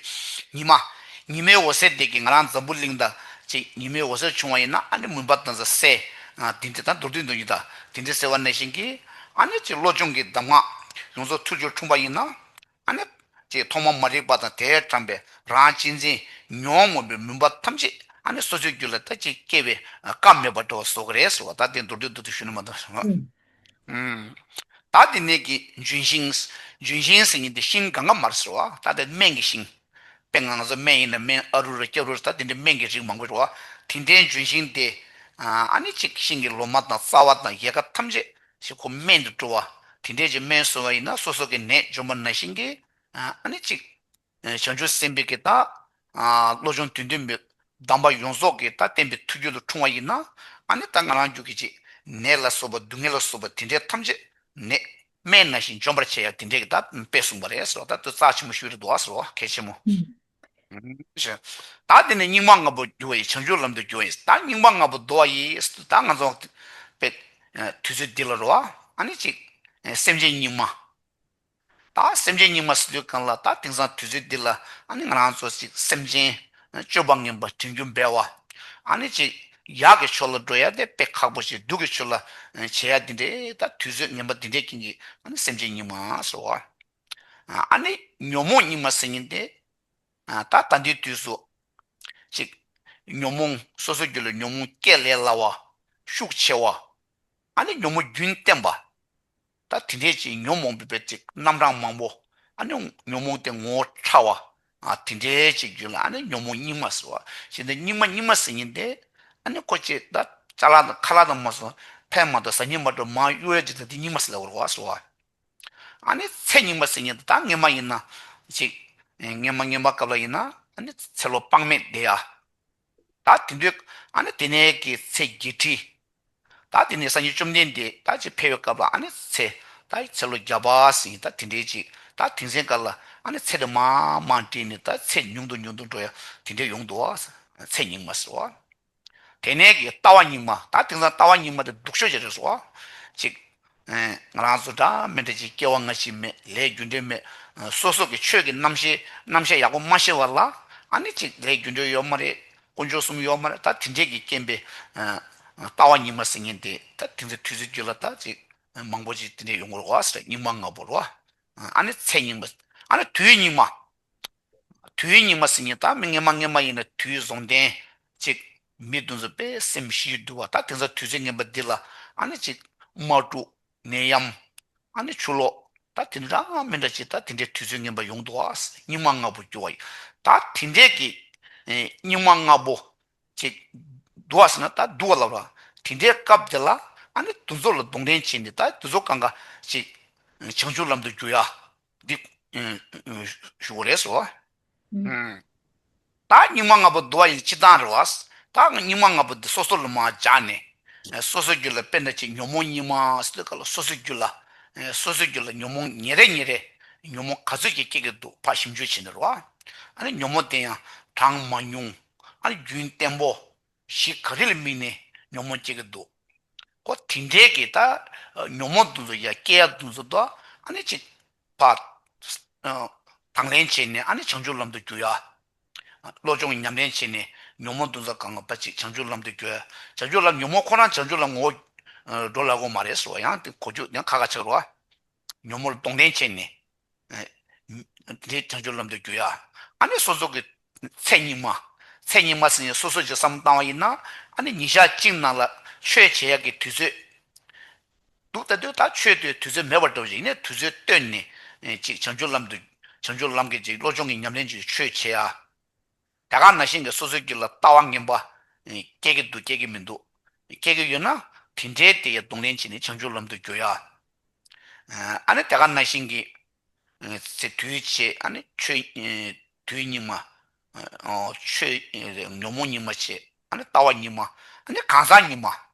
ཉི་མ། ཉི་མའི་འོད་ཟེར་དེ་གི་ང་རང་འཛམ་བུ་གླིང་ད་ཅིག་ཉི་མའི་འོད་ཟེར་བྱུང་བ་ཡིན་ན་ཨ་ནི་མུན་པ་དང་ས་སེ། དེ་འདྲ་ད་མདོར་བསྡུས་མདོར་བསྡུས་ད་དེ་འདྲ་ཟེར་བ་ནང་བཞིན་གྱི་ཨ་ནི་ཅིག་བློ་སྦྱོང་གི་གདམས་ངག་ཡོངས་རྫོགས་ཐུགས་རྒྱུད་འཁྲུངས་པ་ཡིན་ན་ཨ་ནི་ཅིག་ཐོག་མ་མ་རིག་པ་དང་དེས་དྲངས་པའི་རང་གཅེས་འཛིན་ཉོན་མོངས་པའི་མུན་པ་ཐམས་ཅད་ཨ་ནི་སོ་སོའི་རྒྱུད་ལ་ད་ཅིག་སྐྱེ་བའི་སྐབས་མེད་པ་འགྲོ་བ་བཟོ་གི་རེད་ཟེར་བ། ད་དེ་མདོར་བསྡུས་མདོར་བསྡུས་ཞུ་ནི་མ་གཏོགས། ད་དེ་ནས་ཀྱི་ལྗོན་ཤིང་། ལྗོན་ཤིང་ཟེར་མཁན་དེ་ཤིང་གང་ག་མར་ཟེར་བ། ད་དེ་སྨན་གྱི་ཤིང་། དཔེར་ན་ང་ཚོ་སྨན་ཡིན་ན་སྨན་ཨ་རུ་ར་སྐྱ་རུ་ར་ད་དེ་འདྲའི་སྨན་གྱི་རིགས་མང་པོ་རེད་བ། དེ་འདྲའི་ལྗོན་ཤིང་དེ་ཨ་ནི་གཅིག་ཤིང་གི་ལོ་མ་དང་རྩ་བ་དང་ཡལ་ག་ཐམས་ཅད་ཞིག་ཁོ་སྨན་དུ་འགྲོ་བ། དེ་འདྲའི་ཅིག་སྨན་ཟོས་པ་ཡིན་ན་སོ་སོ་གི་ནད་འཇོམས་པ་ནང་བཞིན་གྱི་ཨ་ནི་གཅིག་བྱང་ཆུབ་སེམས་དཔའི་གི་ད་བློ་སྦྱོང་དོན་བདུན་པའི་གདམས་པ་ཡོངས་རྫོགས་ཀྱི་ད་བསྟན་པའི་ཐུགས་རྒྱུད་དུ་འཁྲུངས་པ་ཡིན་ན་ཨ་ནི་ད་ང་རང་རྒྱུད་ཀྱི་ཅིག་ནད་ལ་སོགས་པ་སྡུག་བསྔལ་ལ་སོགས་པ་དེ་འདྲའི་ཐམས་ཅད་ནད་སྨན་ནང་བཞིན་འཇོམས་པར་བྱེད་ཡ་དེ་འདྲའི་གི་ད་དཔེ་གསུངས་པ་རེད་ཟེར་བ། ད་དུ་རྩ་ཆེན་མོ་ཞུ་རེད་འདུག་ཟེར་བ། གལ་ཆེན་མོ། ད་དེ་ནས་སྙིགས་མ་ལྔ་པོ་རྒྱུ་བ་ཡི་བྱང་ཆུབ་ལམ་དུ་རྒྱུ་བ་ཡི་ད་སྙིགས་མ་ལྔ་པོ་འདུ་བ་ཡི་ད་ང་ཚོ་དཔེ་དུས་ཚོད་འདི་ལ་རོ་ཨ་ནི་ཅིག་སེམས་ཅན་སྙིགས་མ། ད་སེམས་ཅན་སྙིགས་མ་ཟེར་དུས་གང་ལ་ད་དེང་སང་དུས་ཚོད་འདི་ལ་ཨ་ནི་ང་རང་ཚོ་ཅིག་སེམས་ཅན་སྤྱོད་པ་ངན་པ་དྲན་རྒྱུ་འབལ་བ། ཨ་ནི་ཅིག་ཡག་གི་ཕྱོགས་ལ་འགྲོ་ཡ་དེ་དཔེ་ཁག་པོ་ཞིག་སྡུག་གི་ཕྱོགས་ལ་བྱེད་ཡ་འདི་འདྲའི་ད་དུས་ཚོད་ངན་པ་འདི་འདྲའི་རྐྱེན་གྱིས་ཨ་ནི་སེམས་ཅན་སྙིགས་མ་ཟེར་བ། ཨ་ནི་ཉོན་མོངས་སྙིགས་མ་ཟེར་མཁན་དེ་ད་ད་ལྟའི་དུས་སུ་ཅིག་ཉོན་མོངས་སོ་སོའི་རྒྱུད་ལ་ཉོན་མོངས་སྐྱེ་ལས་སླ་བ། ཤུགས་ཆེ་བ། ཨ་ནི་ཉོན་མོངས་རྒྱུན་བརྟན་པ། ད་དེ་འདྲའི་ཅིག་ཉོན་མོངས་པའི་ཅིག་རྣམ་གྲངས་མང་པོ། ཨ་ནི་ཉོན་མོངས་དེ་ངོ་བོ་ཕྲ་བ། ཨ་དེ་འདྲའི་ཅིག་རྒྱུད་ལ་ཨ་ནི་ཉོན་མོངས་སྙིགས་མ་ཟེར་བ། ཞེས་འདི་སྙིགས་མ་སྙིགས་མ་ཟེར་མཁན་དེ་ཨ་ནི་ཁོ་ཅིག་ད་ཅ་ལག་དང་ཁ་ལག་དང་མ་སོང་ཕན་མ་ཐོགས་ཟ་སྙིང་མ་འདོད་མར་གཡུག་ཡ་ཅིག་ད་དེ་སྙིགས་མ་ཟེར་ལ་བར་བ་ཟེར་བ། ཨ་ནི་ཚེ་སྙིགས་མ་ཟེར་མཁན་དེ་ད་སྔོན་མ་ཡིན་ན་ཅིག་སྔོན་མ་སྔོན་མ་སྐབས་ལ་ཡིན་ན་ཨ་ནི་ཚེ་ལོ་དཔག་མེད་བསྡད་ཡ། ད་དེ་དུས་ཨ་ནི་དེ་ནས་ཀྱི་ཚེ་བརྒྱད་ཁྲི། ད་དེ་ནས་སངས་རྒྱས་བཅོམ་ལྡན་འདས་ད་ཅིག་ཕེབས་པའི་སྐབས་ལ་ཨ་ནི་ཚེ་ད་ཚེ་ལོ་བརྒྱ་པ་ཟིན་ད་དེ་འདྲའི་ཅིག་ད་དེང་སང་སྐབས་ལ་ཨ་ནི་ཚེ་དེ་མང་མང་བགྲེས་ནས་ད་ཚེ་ཉུང་དུ་ཉུང་དུ་འགྲོ་ཡ་དེ་འདྲའི་ཡོང་འདུག་བ། ཚེ་སྙིགས་མ་ཟེར་བ། དེ་ནས་ཀྱི་ལྟ་བ་སྙིགས་མ། ད་དེང་སང་ལྟ་བ་སྙིགས་མ་དེ་སྡུག་ཤོས་ཅིག་རེད་ཟེར་བ། ཅིག་ང་རང་ཚོ་འདྲ་མི་འདྲ་ཅིག་སྐྱེ་བ་སྔ་ཕྱི་མེད། ལས་རྒྱུ་འབྲས་མེད། སོ་སོ་གི་ཆོས་ཀྱི་རྣམ་ཤེས་རྣམ་ཤེས་ཡག་པོ་མ་ཤེས་པ་ལ་ཨ་ནི་ཅིག་ལས་རྒྱུ་འབྲས་ཡོད་མ་རེད། དཀོན་མཆོག་གསུམ་ཡོད་མ་རེད། ད་དེ་འདྲས་ཀྱི་རྐྱེན་པས་ལྟ་བ་སྙིགས་མ་ཟེར་མཁན་དེ་ད་དེང་སང་དུས་ཚོད་རྒྱུད་ལ་ད་ཅིག་མང་པོ་ཅིག་དེ་འདྲས་ཡོང་གི་རེད་བ་ཟེར། སྙིགས་མ་ལྔ་པོ་རེད་བ། ཨ་ནི་ཚེ་སྙིགས་མ། ཨ་ནི་དུས་སྙིགས་མ། དུས་སྙིགས་མ་ཟེར་མཁན་ད་མི་སྔོན་མ་སྔོན་མ་ཡིན་ན་དུས་བཟང་ལྡན་ཅིག་མི་དེ་ཚོ་དཔེ་སེམས་ཞི་འདུག་བ། ད་དེང་སང་དུས་ཚོད་ངན་པ་འདི་ལ་ཨ་ནི་ཅིག་དམག་འཁྲུག་ནད་ཡམས། ཨ་ནི་ཆུ་ལོག་ད་དེ་འདྲ་མི་འདྲ་ཅིག་ད་དེ་འདྲའི་དུས་ཚོད་ངན་པ་ཡོང་འདུག་བ། སྙིགས་མ་ལྔ་པོ་རྒྱུ་བ་ཡིན། ད་དེ་འདྲའི་གི་སྙིགས་མ་ལྔ་པོ་ཅིག་འདུག་བ་ཟེར་ན་ད་འདུག་བ་ལབ་ར། དེ་འདྲའི་སྐབས་དེ་ལ་ཨ་ནི་དེ་ཚོ་ལ་གདོང་ལེན་བྱས་ནས་ད་དེ་ཚོ་གང་ག་ཅིག་བྱང་ཆུབ་ལམ་དུ་བསྒྱུར་ཡ། འདི་ཞུ་དགོས་རེད་ཟེར་བ། ད་སྙིགས་མ་ལྔ་པོ་འདུ་བ་ཡི་སྤྱི་བཏང་རེད་བ། ད་སྙིགས་མ་ལྔ་པོ་འདི་སོ་སོ་ལ་མར་སྦྱར་ནས། སོ་སོའི་རྒྱུད་ལ་དཔེར་ན་ཅིག་ཉོན་མོངས་སྙིགས་མ་ཟེར་དུས་སྐབས་ལ་སོ་སོའི་རྒྱུད་ལ། སོ་སོའི་རྒྱུད་ལ་ཉོན་མོངས་ཉིན་རེ་ཉིན་རེ་ཉོན་མོངས་ག་ཚོད་ཅིག་སྐྱེ་གི་འདུག་ཕར་ཞིབ་འཇུག་བྱས་ནས་རེད་བ། ཨ་ནི་ཉོན་མོངས་དེ་ཡང་གྲངས་མང་ཉུང་། ཨ་ནི་རྒྱུན་བརྟན་པོ། གཞི་ག་རེ་ལ་དམིགས་ནས་ཉོན་མོངས་སྐྱེ་གི་འདུག་ཁོ་དེ་འདྲའི་གི་ད་ཉོན་མོངས་དེ་ཚོ་ཡ་སྐྱེ་ཡ་དེ་ཚོ་དང་ཨ་ནི་ཅིག་ཕར་དང་ལེན་བྱས་ནས་ཨ་ནི་བྱང་ཆུབ་ལམ་དུ་བསྒྱུར་ཡ། བློ་སྦྱོང་ཉམས་ལེན་བྱས་ནས་ཉོན་མོངས་དེ་ཚོ་གང་ག་ཕར་ཅིག་བྱང་ཆུབ་ལམ་དུ་བསྒྱུར་ཡ། བྱང་ཆུབ་ལམ་ཉོན་མོངས་ཁོ་རང་བྱང་ཆུབ་ལམ་ངོ་བོ་འགྲོ་ལ་གོ་མ་རེད་ཟེར་བ་ཡང་དེ་གོ་རྒྱུ་ཡང་ཁ་ཁ་ཆགས་རོ། ཉོན་མོངས་ལ་གདོང་ལེན་བྱས་ནས། དེ་བྱང་ཆུབ་ལམ་དུ་བསྒྱུར་ཡ། ཨ་ནི་སོ་སོ་གི་ཚེ་སྙིགས་མ། ཚེ་སྙིགས་མ་ཟེར་ནས་སོ་སོ་ཅིག་བསམ་བཏང་བ་ཡིན་ན། ཨ་ནི་ཉིན་ཞག་གཅིག་ནང་ལ་ཆོས་བྱེད་ཡག་གི་དུས་ཚོད་འདུག་ད་དུས་ད་ཆོས་དེ་དུས་ཚོད་མེད་པར་འགྲོ་བ་ཡིན་ན་དུས་ཚོད་བཏོན་ནས་ཅིག་བྱང་ཆུབ་ལམ་དུ། བྱང་ཆུབ་ལམ་གྱི་ཅིག་བློ་སྦྱོང་གི་ཉམས་ལེན་ཅིག་ཆོས་བྱེད་ཡ། དེ་ག་ནང་བཞིན་གྱི་སོ་སོའི་རྒྱུད་ལ་ལྟ་བ་ངན་པ་སྐྱེ་གི་འདུག་སྐྱེ་གི་མི་འདུག་སྐྱེ་གི་ཡོད་ན་དེ་འདྲའི་དེ་ཡ་གདོང་ལེན་བྱས་ནས་བྱང་ཆུབ་ལམ་དུ་བསྒྱུར་ཡ། ཨ་ནི་དེ་ག་ནང་བཞིན་གྱི་ཚེ་དུས་བྱས་ཨ་ནི་ཆོས་དུས་སྙིགས་མ། ཆོས་ཉོན་མོངས་སྙིགས་མ་བྱས་ཨ་ནི་ལྟ་བ་སྙིགས་མ། ཨ་ནི་གང་ཟག་སྙིགས་མ།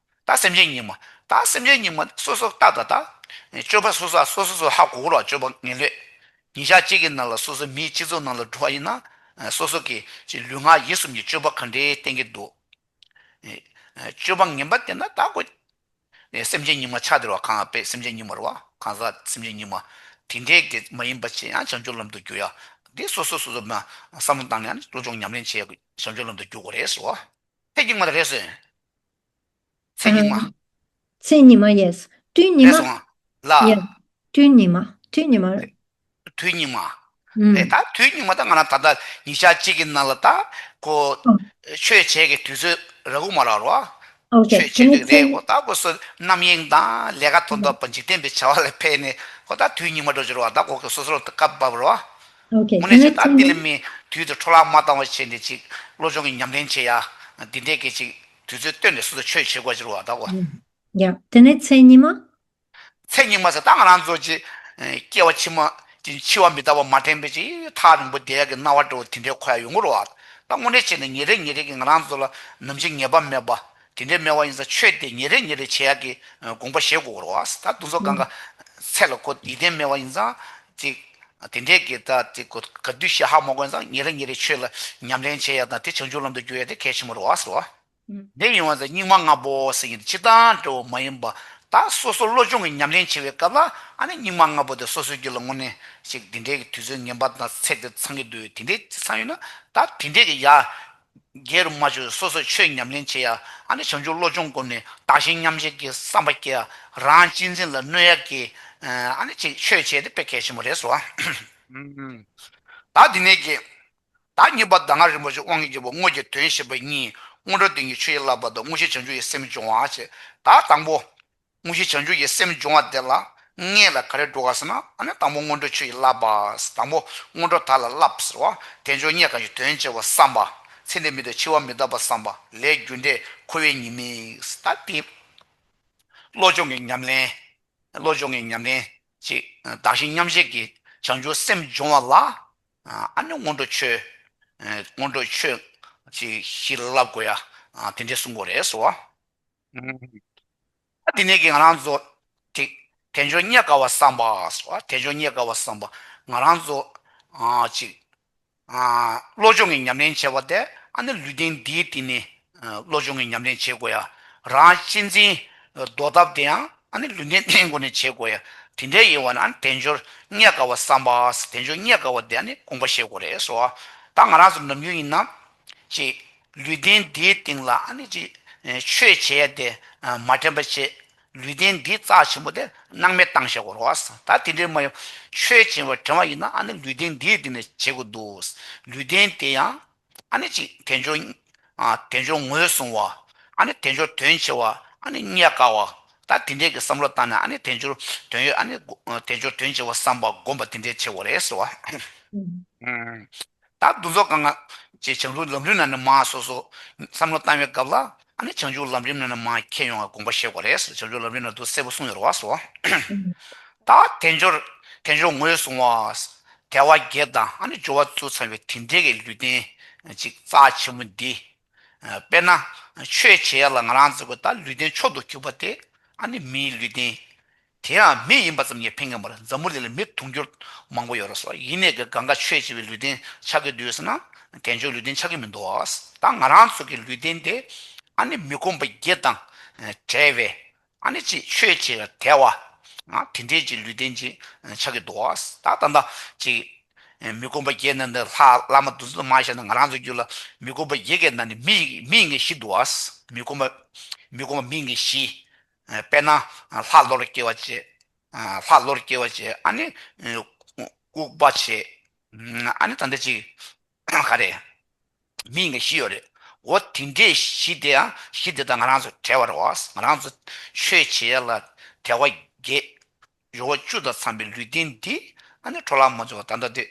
ད་སེམས་ཅན་སྙིགས་མ། ད་སེམས་ཅན་སྙིགས་མ་སོ་སོ་ལྟ་ད་ད། སྤྱོད་པ་སོ་སོ་སོ་སོ་སོ་ཧ་གོ་གོ་རོགས། སྤྱོད་པ་ངན་ལོས། ཉིན་ཞག་གཅིག་གི་ནང་ལ་སོ་སོ་མིའི་སྤྱི་ཚོགས་ནང་ལ་འགྲོ་བ་ཡིན་ན། སོ་སོ་གི་ཅིག་ལུས་ངག་ཡིད་གསུམ་གྱི་སྤྱོད་པ་ག་འདྲའི་བསྟན་གྱི་འདུག་སྤྱོད་པ་ངན་པ་བསྟན་ན་ད་ཁོ། སེམས་ཅན་སྙིགས་མ་ཆགས་འདུག་རོགས། གང་དཔེ་སེམས་ཅན་སྙིགས་མ་རོགས། གང་ཟག་སེམས་ཅན་སྙིགས་མ། དེ་འདྲའི་གི་མ་ཡིན་པ་ཅིག་ཡང་བྱང་ཆུབ་ལམ་དུ་བསྒྱུར་ཡ། འདི་སོ་སོ་སོ་སོ་མ་བསམ་བློ་བཏང་ནས་བློ་སྦྱོང་ཉམས་ལེན་བྱེད་ཡ་གི་བྱང་ཆུབ་ལམ་དུ་བསྒྱུར་དགོས་རེད་ཟེར་བ། ཚེ་སྙིགས་མ་དེ་རེད་ཟེར། ཚེ་སྙིགས་མ། ཨ། ཚེ་སྙིགས་མ། ཡེས། དུས་སྙིགས་རེད་མ། སོང་ལ། ཡེས། དུས་སྙིགས་མ། དུས་སྙིགས་མ། དུས་སྙིགས་མ། ཨུམ། རེད། ད་དུས་སྙིགས་མ་ད་ང་རང་ད་ལྟ་ཉིན་ཞག་གཅིག་གི་ནང་ལ་ད་ཁོ་ཨོ། ཆོས་བྱེད་ཀྱི་དུས་ཚོད་རག་གི་མ་རག་རོ། ཨོ་ཁེ། ཆོས་དེ་བྱེད་ནི་ཀྱི་རེད། ཚེ། ཁོ་ད་ཁོ་སོ་རྣམ་གཡེང་དང་ལས་ཀ་ཐོག་ཐོག་པ་འཇིག་རྟེན་པའི་བྱ་བ་ལ་ཕེབས་ནས་ཁོ་ད་དུས་སྙིགས་མ་འགྲོ་གི་རོ། ད་ཁོ་ཁོ་སོ་སོར་སྐབས་བབ་རོ། ཨོ་ཁེ། དངོས་དེ་གནས་ནི་ཅིག་ད་ཚེ་འདི་ལ་སྙིགས། མི་དུས་དེ་འཕྲོ་བརླག་མ་བཏང་བ་བྱས་ནས་ཅིག་བློ་སྦྱོང་གི་ཉམས་ལེན་བྱེད་ཡ། འདི་འདྲས་ཀྱི་ཅིག་དུས་ཚོད་བཏོན་ནས་སོ་སོ་ཆོས་བྱེད་དགོས་ཀྱི་རེད་བ། ད་གོ། ཨུམ། ཡ། དེ་ནས་ཚེ་སྙིགས་མ། ཚེ་སྙིགས་མ་ཟེར་ད་ང་རང་ཚོ་ཅིག་སྐྱེ་བ་ཕྱི་མ་ཅིག་འཆི་བ་མི་རྟག་པ་མ་དྲན་པའི་ཅིག་ཐག་རིང་པོ་བསྡད་ཡ་གི་སྣང་བ་འདྲ་བོ་དེ་འདྲའི་འཁོར་ཡ་ཡོང་གི་རེད་བ། ད་དངོས་གནས་བྱས་ན་ཉིན་རེ་ཉིན་རེ་གི་ང་རང་ཚོ་ལ་ནམ་འཆི་ངེས་པ་མེད་པ་དེ་འདྲའི་མེད་པ་ཡིན་ཙང་ཆོས་དེ་ཉིན་རེ་ཉིན་རེ་བྱེད་ཡ་གི་དགོངས་པ་བཞེས་དགོས་ཀྱི་རེད་བ། ད་དུང་ཚོ་གང་ག་ཚེ་ལ་ཁོ་ཡིད་བརྟན་མེད་པ་ཡིན་ཙང་ཅིག་དེ་འདྲའི་གི་ད་དེ་ཁོ་ག་དུས་ཤི་ཧ་མ་གོ་ཙང་ཉིན་རེ་ཉིན་རེ་ཆོས་ལ་ཉམས་ལེན་བྱེད་ཡ་དང་དེ་བྱང་ཆུབ་ལམ་དུ་བསྒྱུར་ཡ་དེ་གལ་ཆེན་པོ་རེད་བ་ཟེར་བ། ཨུམ། དེ་ཡིན་བ་ཙང་སྙིགས་མ་ལྔ་པོ་ཟེར་གྱི་འདུག་སྤྱིར་བཏང་འདྲ་བོ་མ་ཡིན་པ། ད་སོ་སོ་བློ་སྦྱོང་གི་ཉམས་ལེན་བྱེད་པའི་སྐབས་ལ་ཨ་ནི་སྙིགས་མ་ལྔ་པོ་དེ་སོ་སོའི་རྒྱུད་ལ་དངོས་གནས་ཤིག་འདི་འདྲའི་གི་དུས་ཚོད་ངན་པ་དང་ཚེ་འདི་ཚང་གི་འདུག་དེ་འདྲའི་ཚང་ཡོད་ན་ད་དེ་འདྲའི་གི་ཡ། སྒེར་རུ་མ་བྱུང་སོ་སོ་ཆོས་ཉམས་ལེན་བྱེད་ཡ། ཨ་ནི་བྱང་ཆུབ་བློ་སྦྱོང་སྒོམ་ནས་བདག་གཞན་མཉམ་བརྗེ་གི་བསམ་པ་སྐྱེ་ཡ། རང་གཅེས་འཛིན་ལ་གནོད་ཡ་གི་ཨ་ནི་ཅིག་ཆོས་བྱས་ཏེ་དཔེ་གལ་ཆེན་པོ་རེད་ཟེར་བ། ད་འདི་ནས་ཀྱི། ད་གཉིས་པ་གདམས་ངག་རིན་པོ་ཆེ་དབང་གི་རྒྱལ་པོ་དངོས་ཀྱི་དོན་བཤད་པ་གཉིས། སྔོན་འགྲོ་དོན་གྱི་ཆོས་ཀྱི་བསླབ་པ་དང་དངོས་གཞི་བྱང་ཆུབ་ཀྱི་སེམས་སྦྱོང་བ་བྱས། ད་དང་པོ། དངོས་གཞི་བྱང་ཆུབ་ཀྱི་སེམས་སྦྱོང་བ་དེ་ལ་སྔོན་ལ་ག་རེ་འགྲོ་ག་ཟེར་ན་ཨ་ནི་དང་པོ་སྔོན་འགྲོ་ཆོས་ཀྱི་བསླབ་པ། དང་པོ་སྔོན་འགྲོ་དག་ལ་བསླབ་ཟེར་བ། དལ་འབྱོར་རྙེད་དཀའ་བའི་དོན་བྱེད་པར་བསམ་པ། ཚེ་འདི་མི་སྡོད་འཆི་བ་མི་རྟག་པར་བསམ་པ། ལས་རྒྱུ་འབྲས་འཁོར་བའི་ཉེས་དམིགས་ད་དེ། བློ་སྦྱོང་གི་ཉམས་ལེན། བློ་སྦྱོང་གི་ཉམས་ལེན་ཅིག་བདག་གཞན་མཉམ་བརྗེ་གི་བྱང་ཆུབ་སེམས་སྦྱོང་བ་ལ། ཨ་ནི་སྔོན་འགྲོ་ཆོས། སྔོན་འགྲོ་ཆོས་ཅིག་གཞི་ལ་བསླབ་དགོས་ཡ། དེ་འདྲས་གསུང་དགོས་རེད་ཟེར་བ། ཨ་དེ་ནས་ཀྱི་ང་རང་ཚོ་ཅིག་དལ་འབྱོར་རྙེད་དཀའ་བ་བསམ་པ་ཟེར་བ། དལ་འབྱོར་རྙེད་དཀའ་བ་བསམ་པ། ང་རང་ཚོ་ཅིག་བློ་སྦྱོང་གི་ཉམས་ལེན་བྱེད་པ་དེ་ཨ་ནི་ལུས་རྟེན་འདིའི་སྟེང་ནས་བློ་སྦྱོང་གི་ཉམས་ལེན་བྱེད་དགོས་ཡ། རང་གཅེས་འཛིན་ཟློག་ཐབས་དེ་ཡང་ཨ་ནི་ལུས་རྟེན་འདིའི་སྒོ་ནས་བྱེད་དགོས་ཡ། དེ་འདྲའི་ཡོད་པ་ན་ཨ་ནི་དལ་འབྱོར་རྙེད་དཀའ་བ་བསམ་པ། དལ་འབྱོར་རྙེད་དཀའ་བ་དེ་ཨ་ནི་དགོངས་པ་བཞེས་དགོས་རེད་ཟེར་བ། ད་ང་རང་ཚོ་ནམ་རྒྱུན་ཡིན་ན་ཅིག་ལུས་རྟེན་འདིའི་སྟེང་ལ་ཨ་ནི་ཅིག་ཆོས་བྱེད་ཡ་དེ་མ་དྲན་པ་བྱེད། ལུས་རྟེན་འདི་རྩ་ཆེན་པོ་དེ་སྣང་མེད་བཏང་བཞག་དགོས་རེད་བ། ད་དེ་འདྲའི་མ་ཡོང་ཆོས་བྱེད་པར་དྲན་པ་ཡིན་ན་ཨ་ནི་ལུས་རྟེན་འདིའི་སྟེང་ནས་བྱེད་དགོས་འདུག་ལུས་རྟེན་དེ་ཡང་ཨ་ནི་ཅིག་དལ་འབྱོར། ཨ་དལ་འབྱོར་ངོས་བཟུང་བ། ཨ་ནི་དལ་འབྱོར་དོན་ཆེ་བ། ཨ་ནི་རྙེད་དཀའ་བ། ད་དེ་འདྲའི་གི་བསམ་བློ་བཏང་ནས་ཨ་ནི་དལ་འབྱོར་དོན་ཡོད་ཨ་ནི་དལ་འབྱོར་དོན་ཆེ་བ་བསམ་པ་སྒོམ་པ་དེ་འདྲའི་བྱེད་དགོས་རེད་ཟེར་བ། ད་འདུ་ཚོགས་གང་ག་ཅེས་བྱང་ཆུབ་ལམ་རིམ་ནང་ནས་མར་སོ་སོ་བསམ་བློ་བཏང་བའི་སྐབས་ལ་ཨ་ནི་བྱང་ཆུབ་ལམ་རིམ་ནང་ནས་མར་ཁྱེར་ཡོང་བ་དགོངས་པ་བཞེས་དགོས་རེད། བྱང་ཆུབ་ལམ་རིམ་ནང་དུ་གསལ་པོ་གསུངས་ཡོད་རེད་བ་སོ། ད་དལ་འབྱོར་དལ་འབྱོར་ངོས་བཟུང་བ། དལ་བ་བརྒྱད་དང་ཨ་ནི་འབྱོར་བ་བཅུ་ཚང་བའི་དེ་འདྲའི་གི་ལུས་རྟེན་ཅིག་རྩ་ཆེན་པོ་འདི། དཔེར་ན་ཆོས་བྱེད་ཡ་ལ་ང་རང་ཚོ་གི་ད་ལུས་རྟེན་མཆོག་ཏུ་གྱུར་པ་དེ་ཨ་ནི་མིའི་ལུས་རྟེན། དེ་ཡང་མི་ཡིན་པ་ཙམ་གྱིས་ཕན་གྱི་མ་རེད། འཛམ་བུ་གླིང་ལ་མི་དུང་ཕྱུར་མང་པོ་ཡོད་རེད་སོ། ཡིན་ནའི་གི་གང་ག་ཆོས་བྱེད་པའི་ལུས་རྟེན་ཆགས་ཀྱི་འདུག་ཟེར་ན་དལ་འབྱོར་ལུས་རྟེན་ཆགས་ཀྱི་མི་འདུག་ཨ། ད་ང་རང་ཚོ་གི་ལུས་རྟེན་དེ་ཨ་ནི་མི་ཁོམ་པ་བརྒྱད་དང་བྲལ་བའི་ཨ་ནི་ཅིག་ཆོས་བྱེད་པར་དལ་བ། དེ་འདྲའི་ཅིག་ལུས་རྟེན་ཅིག་ཆགས་ཀྱི་འདུག་ཨ། ད་ད་ལྟ་ཅིག་མི་ཁོམ་པ་བརྒྱད་ནང་ནས་ལྷ་བླ་མ་འདུ་འཛོམས་མ་བྱས་ན་ང་རང་ཚོ་རྒྱུད་ལ་མི་ཁོམ་པ་བརྒྱད་ཀྱི་ནང་ནས་མི་མི་ཡིན་མཁན་བཞི་འདུག་ཨ། མི་ཁོམ་པ་མི་ཁོམ་པ་མི་ཡིན་མཁན་བཞི། དཔེར་ན་ལྷ་ལོར་སྐྱེ་བ་བྱས། ལྷ་ལོར་སྐྱེ་བ་བྱས་ཨ་ནི་ལྐུགས་པ་བྱས། ཨ་ནི་ད་ལྟ་ཅིག་ག་རེ། མི་ཡིན་མཁན་བཞི་ཡོད་རེད། འོ་དེ་འདྲའི་བཞི་དེ་ཡང་བཞི་དེ་དང་ང་རང་ཚོ་བྲལ་བ་རེད་བ། ང་རང་ཚོ་ཆོས་བྱེད་ཡ་ལ་དལ་བ་བརྒྱད། འབྱོར་བ་བཅུ་དང་འཚམས་པའི་ལུས་རྟེན་འདི་ཨ་ནི་འཕྲོ་བརླག་མ་བྱུང་བ་ད་ལྟ་དེ་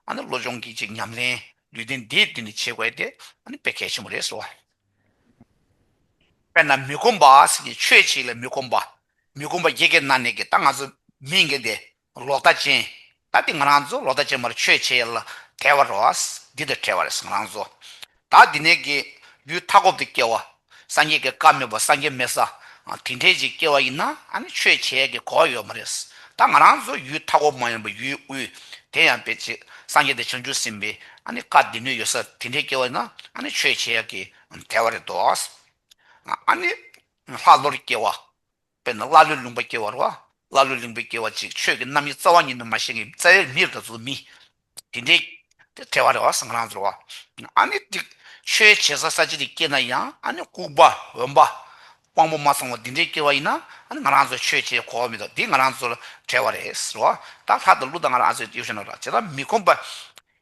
ཨ་ནི་བློ་སྦྱོང་གི་ཅིག་ཉམས་ལེན་ལུས་རྟེན་འདིའི་སྟེང་ནས་བྱེད་དགོས་ཏེ་ཨ་ནི་དཔེ་གལ་ཆེན་པོ་རེད་ཟེར་བ། དཔེར་ན་མི་ཁོམ་པ་ཟེར་གྱི་ཆོས་བྱེད་ལ་མི་ཁོམ་པ། མི་ཁོམ་པ་བརྒྱད་ཀྱི་ནང་ནས་ཀྱི་ད་ང་ཚོ་མི་ཡིན་མཁན་དེ་ལོག་ལྟ་ཅན། ད་དེ་ང་རང་ཚོ་ལོག་ལྟ་ཅན་མར་ཆོས་བྱེད་ཡ་ལ་དལ་བ་རེད་བ། འདི་དང་བྲལ་བ་རེད་ང་རང་ཚོ། ད་འདི་ནས་ཀྱི་ལུས་མཐའ་འཁོབ་ཏུ་སྐྱེ་བ། སངས་རྒྱས་ཀྱི་བཀའ་མེད་པ་སངས་རྒྱས་མེད་ས། དེ་འདྲའི་ཅིག་སྐྱེ་བ་ཡིན་ན་ཨ་ནི་ཆོས་བྱེད་ཡག་གི་གོ་བ་ཡོད་མ་རེད། ད་ང་རང་ཚོ་ཡུལ་མཐའ་འཁོབ་མ་ཡིན་པ་ཡུལ་དབུས་དེ་ཡང་དཔེ་ཅིག་སངས་རྒྱས་དང་བྱང་ཆུབ་སེམས་དཔའི་ཨ་ནི་བཀའ་སྡེ་སྣོད་ཡོད་ས་དེ་འདྲའི་སྐྱེ་བ་ཡིན་ན་ཨ་ནི་ཆོས་བྱེད་ཡག་གི་དལ་བ་རེད་འདུག་ཨ་ནི་ལྷ་ཀླུར་སྐྱེ་བ། དཔེར་ན་ཀླ་ཀློའི་ལུང་པ་སྐྱེ་བ་རེད་བ། ཀླ་ཀློའི་ལུང་པ་སྐྱེ་བ་ཅིག་ཆོས་ཀྱི་རྣམ་གཡེང་རྩ་བ་ཉིད་ནས་མ་ཤེས་མཁན་རྩ་བའི་མི་རེད་ད་གཟུགས་མི། དེ་འདྲའི་དེ་བྲལ་བ་རེད་བ་ང་རང་ཚོ་རེད་བ། ཨ་ནི་དེ་ཆོས་བྱེད་ས་ས་ཅིག་དེ་སྐྱེས་ན་ཡང་ཨ་ནི་ལྐུགས་པ་འོན་པ། དབང་པོ་མ་ཚང་བ་འདི་འདྲའི་སྐྱེ་བ་ཡིན་ན་ཨ་ནི་ང་རང་ཚོ་ཆོས་བྱེད་གོ་བ་མི་འདུག་འདི་ང་རང་ཚོ་ལ་བྲལ་བ་རེད་ཟེར་བ། ད་ལྷ་དང་ཀླུ་དང་ང་རང་ཚོའི་ཡོ་བྱད་ན་ར་བྱེད་ད་མི་ཁོམ་པ།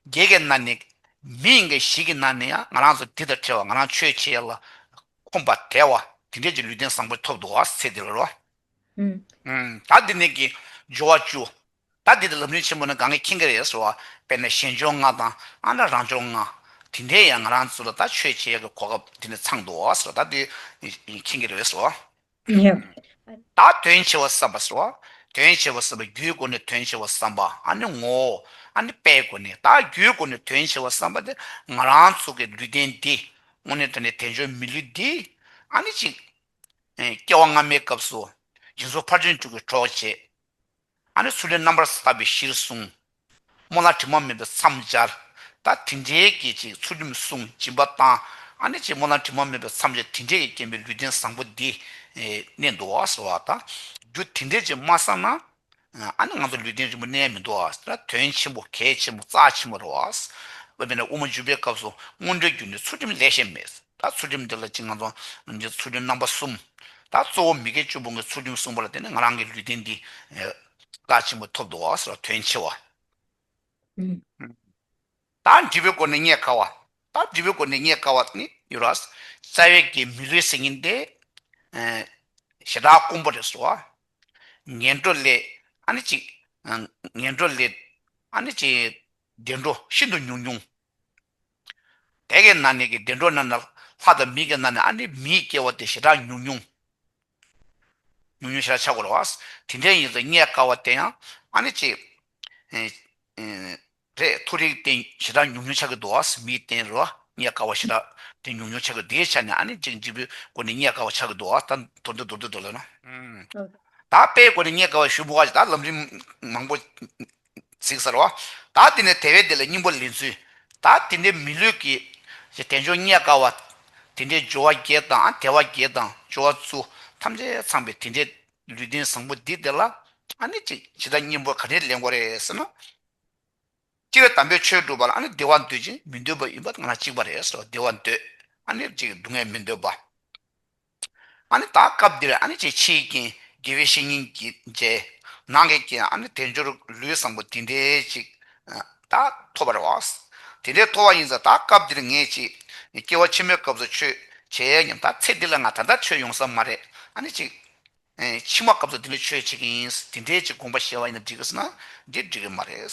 བརྒྱད་ཀྱི་ནང་ནས་མི་ཡིན་གྱི་བཞི་གི་ནང་ནས་ཡང་ང་རང་ཚོ་འདི་དང་བྲལ་བ་ང་རང་ཆོས་བྱེད་ཡ་ལ་ཁོམ་པ་བྲལ་བ་དེ་འདྲས་ཀྱི་ལུས་རྟེན་བཟང་པོ་ཐོབ་འདུག་བ་ཚེ་འདི་ལ་རོ། ཨུམ། ད་འདི་ནས་ཀྱི་སྦྱོར་བ་བཅུ། ད་འདི་དེ་ལམ་རིམ་ཆེན་མོ་ནི་གང་གི་མཁྱེན་གྱི་རེད་ཟེར་བ། དཔེར་ན་གཞན་སྦྱོར་ལྔ་དང་ཨ་ན་རང་སྦྱོར་ལྔ། དེ་འདྲས་ཡང་ང་རང་ཚོ་ལ་ད་ཆོས་བྱེད་ཡ་གི་གོ་སྐབས་འདི་ནས་ཚང་འདུག་བ་ཟེར་བ་ད་འདི་མཁྱེན་གྱི་རེད་ཟེར་བ། ཡ། ད་དོན་ཆེ་བ་བསམ་པ་ཟེར་བ། དོན་ཆེ་བ་བསམ་པ་རྒྱུའི་སྒོ་ནས་དོན་ཆེ་བ་བསམ་པ་ཨ་ནི་ངོ་བོ། ཨ་ནི་དཔེའི་སྒོ་ནས་ད་རྒྱུའི་སྒོ་ནས་དོན་ཆེ་བ་བསམ་པ་དེ་ང་རང་ཚོ་གི་ལུས་རྟེན་འདི་དངོས་གནས་དྲང་གནས་དལ་འབྱོར་མི་ལུས་འདི་ཨ་ནི་ཅིག་སྐྱེ་བ་སྔ་མའི་སྐབས་སུ་སྦྱིན་སོགས་ཕར་ཕྱིན་དྲུག་གི་གྲོགས་བྱས། ཨ་ནི་ཚུལ་ཁྲིམས་རྣམ་པར་དག་པའི་གཞིར་བཟུང་། སྨོན་ལམ་དྲི་མ་མེད་པའི་མཚམས་སྦྱར། ད་དེ་འདྲའི་གི་ཅིག་ཚུལ་ཁྲིམས་བསྲུང་སྦྱིན་པ་བཏང་ཨ་ནི་ཅིག་སྨོན་ལམ་དྲི་མ་མེད་པའི་མཚམས་སྦྱར་དེ་འདྲའི་གི་རྐྱེན་པས་ལུས་རྟེན་བཟང་པོ་འདི་གནས་འདུག་བ་ཟེར་བ་དང་རྒྱུ་དེ་འདྲའི་ཅིག་མ་བསགས་ན་ཨ་ནི་ང་ཚོ་ལུས་རྟེན་རིན་པོ་གནས་མི་འདུག་བ་ཟེར་དོན་ཆེན་པོ་གལ་ཆེན་པོ་རྩ་ཆེན་པོ་རེད་བ། དཔེར་ན་དབུ་མ་འཇུག་པའི་སྐབས་སུ་སྔོན་འགྲོའི་རྒྱུ་ནི་ཚུལ་ཁྲིམས་ལེགས་བཤད་མེད། ད་ཚུལ་ཁྲིམས་འདི་ལ་ཅིག་ང་ཚོ་ཚུལ་ཁྲིམས་རྣམ་པ་གསུམ། ད་གཙོ་བོ་མི་དགེ་བཅུ་སྤོང་གི་ཚུལ་ཁྲིམས་བསྲུངས་པ་ལ་བརྟེན་ནས་ང་རང་གི་ལུས་རྟེན་འདི་རྩ་ཆེན་པོ་ཐོབ་འདུག་བ་ཟེར་བ་དོན་ཆེ་བ། ད་འབྲས་བུའི་སྒོ་ནས་རྙེད་དཀའ་བ། ད་འབྲས་བུའི་སྒོ་ནས་རྙེད་དཀའ་བ་ནི་ཡོད་ར། རྩ་བའི་གི་མི་ལུས་ཟེར་མཁན་དེ། ཞེ་དྲག་དཀོན་པོ་རེད་ཟེར་བ། ངན་འགྲོ་ལས། ཨ་ནི་ཅིག་ངན་འགྲོ་ལས། ཨ་ནི་ཅིག་བདེ་འགྲོ་ཤིན་ཏུ་ཉུང་ཉུང་། དེ་གའི་ནང་ནས་ཀྱི་བདེ་འགྲོ་རྣམས་ལ་ལྷ་དང་མི་གི་ནང་ནས་ཨ་ནི་མིའི་སྐྱེ་བ་དེ་ཞེ་དྲག་ཉུང་ཉུང་། ཉུང་ཉུང་ཞེ་དྲག་ཆགས་དགོས་རེད་བ། དེ་འདྲའི་ཡིན་ཙང་རྙེད་དཀའ་བ་དེ་ཡང་ཨ་ནི་ཅིག་ཨེ་ཨེ་རེད་མཐོ་རིས་སྟེང་ཞེ་དྲག་ཉུང་ཉུང་ཆགས་ཀྱི་འདུག་བ། མིའི་སྟེང་རེད་བ། རྙེད་དཀའ་བ་ཞེ་དྲག་དེ་ཉུང་ཉུང་ཆགས་ཀྱི་དེའི་ཆ་ནས་ཨ་ནི་ཅིག་འབྲས་བུའི་སྒོ་ནས་རྙེད་དཀའ་བ་ཆགས་ཀྱི་འདུག་བ། ད་མདོར་བསྡུས་མདོར་བསྡུས་མདོར་ལ་ན། ད་དཔེའི་སྒོ་ནས་རྙེད་དཀའ་བ་ཞུ་མི་དགོས་ད་ལམ་རིམ་མང་པོ། ཚིག་གསར་བ། ད་དེ་ནས་དལ་བའི་བདེ་ལ་སྙིང་པོ་ལེན་ཚུལ། ད་དེ་འདྲའི་མི་ལུས་ཀྱི་དལ་འབྱོར་རྙེད་དཀའ་བ། དེ་འདྲའི་སྦྱོར་བ་བརྒྱད་དང་དལ་བ་བརྒྱད་དང་སྦྱོར་བ་བཅུ་ཐམས་ཅད་ཚང་བའི་དེ་འདྲའི་ལུས་རྟེན་བཟང་པོ་འདི་དེ་ལ་ཨ་ནི་ཅིག་ཇི་ལྟར་སྙིང་པོ་ག་འདྲས་ལེན་དགོས་རེད་ཟེར་ན། སྐྱེ་བའི་དམ་པའི་ཆོས་སྒྲུབ་པ་ལ་ཨ་ནི་བདེ་བ་འདོད་ཅིང་མི་འདོད་པ་ཡིན་པ་ང་ལ་གཅིག་པ་རེད་ཟེར་བ་བདེ་བ་འདོད། ཨ་ནི་ཅིག་སྡུག་བསྔལ་མི་འདོད་པ། ཨ་ནི་ད་སྐབས་འདིར་ཨ་ནི་ཅིག་ཕྱིའི་རྐྱེན་དགེ་བའི་བཤེས་གཉེན་གྱིས་མཇལ། ནང་གི་རྐྱེན་ཨ་ནི་དལ་འབྱོར་ལུས་བཟང་པོ་དེ་འདྲའི་ཅིག་ད་ཐོབ་པ་རེད་བ། དེ་འདྲའི་ཐོབ་པ་ཡིན་ཙང་ད་སྐབས་འདིར་ངས་ཅིག་སྐྱེ་བ་ཕྱི་མའི་སྐབས་སུ་ཆོས་བྱེད་ཡས་སྙམ་ད་ཚེ་འདི་ལ་ང་ད་ལྟ་ཆོས་ཡོང་ས་མ་རེད་ཨ་ནི་ཅིག་ཕྱི་མ་སྐབས་སུ་འདི་ལ་ཆོས་བྱེད་ཀྱི་ཡིན་དེ་འདྲའི་ཅིག་དགོངས་པ་བཞེས་པ་ཡིན་ན་འགྲིག་གི་ཟེར་ན་འདི་འགྲིག་གི་མ་རེད།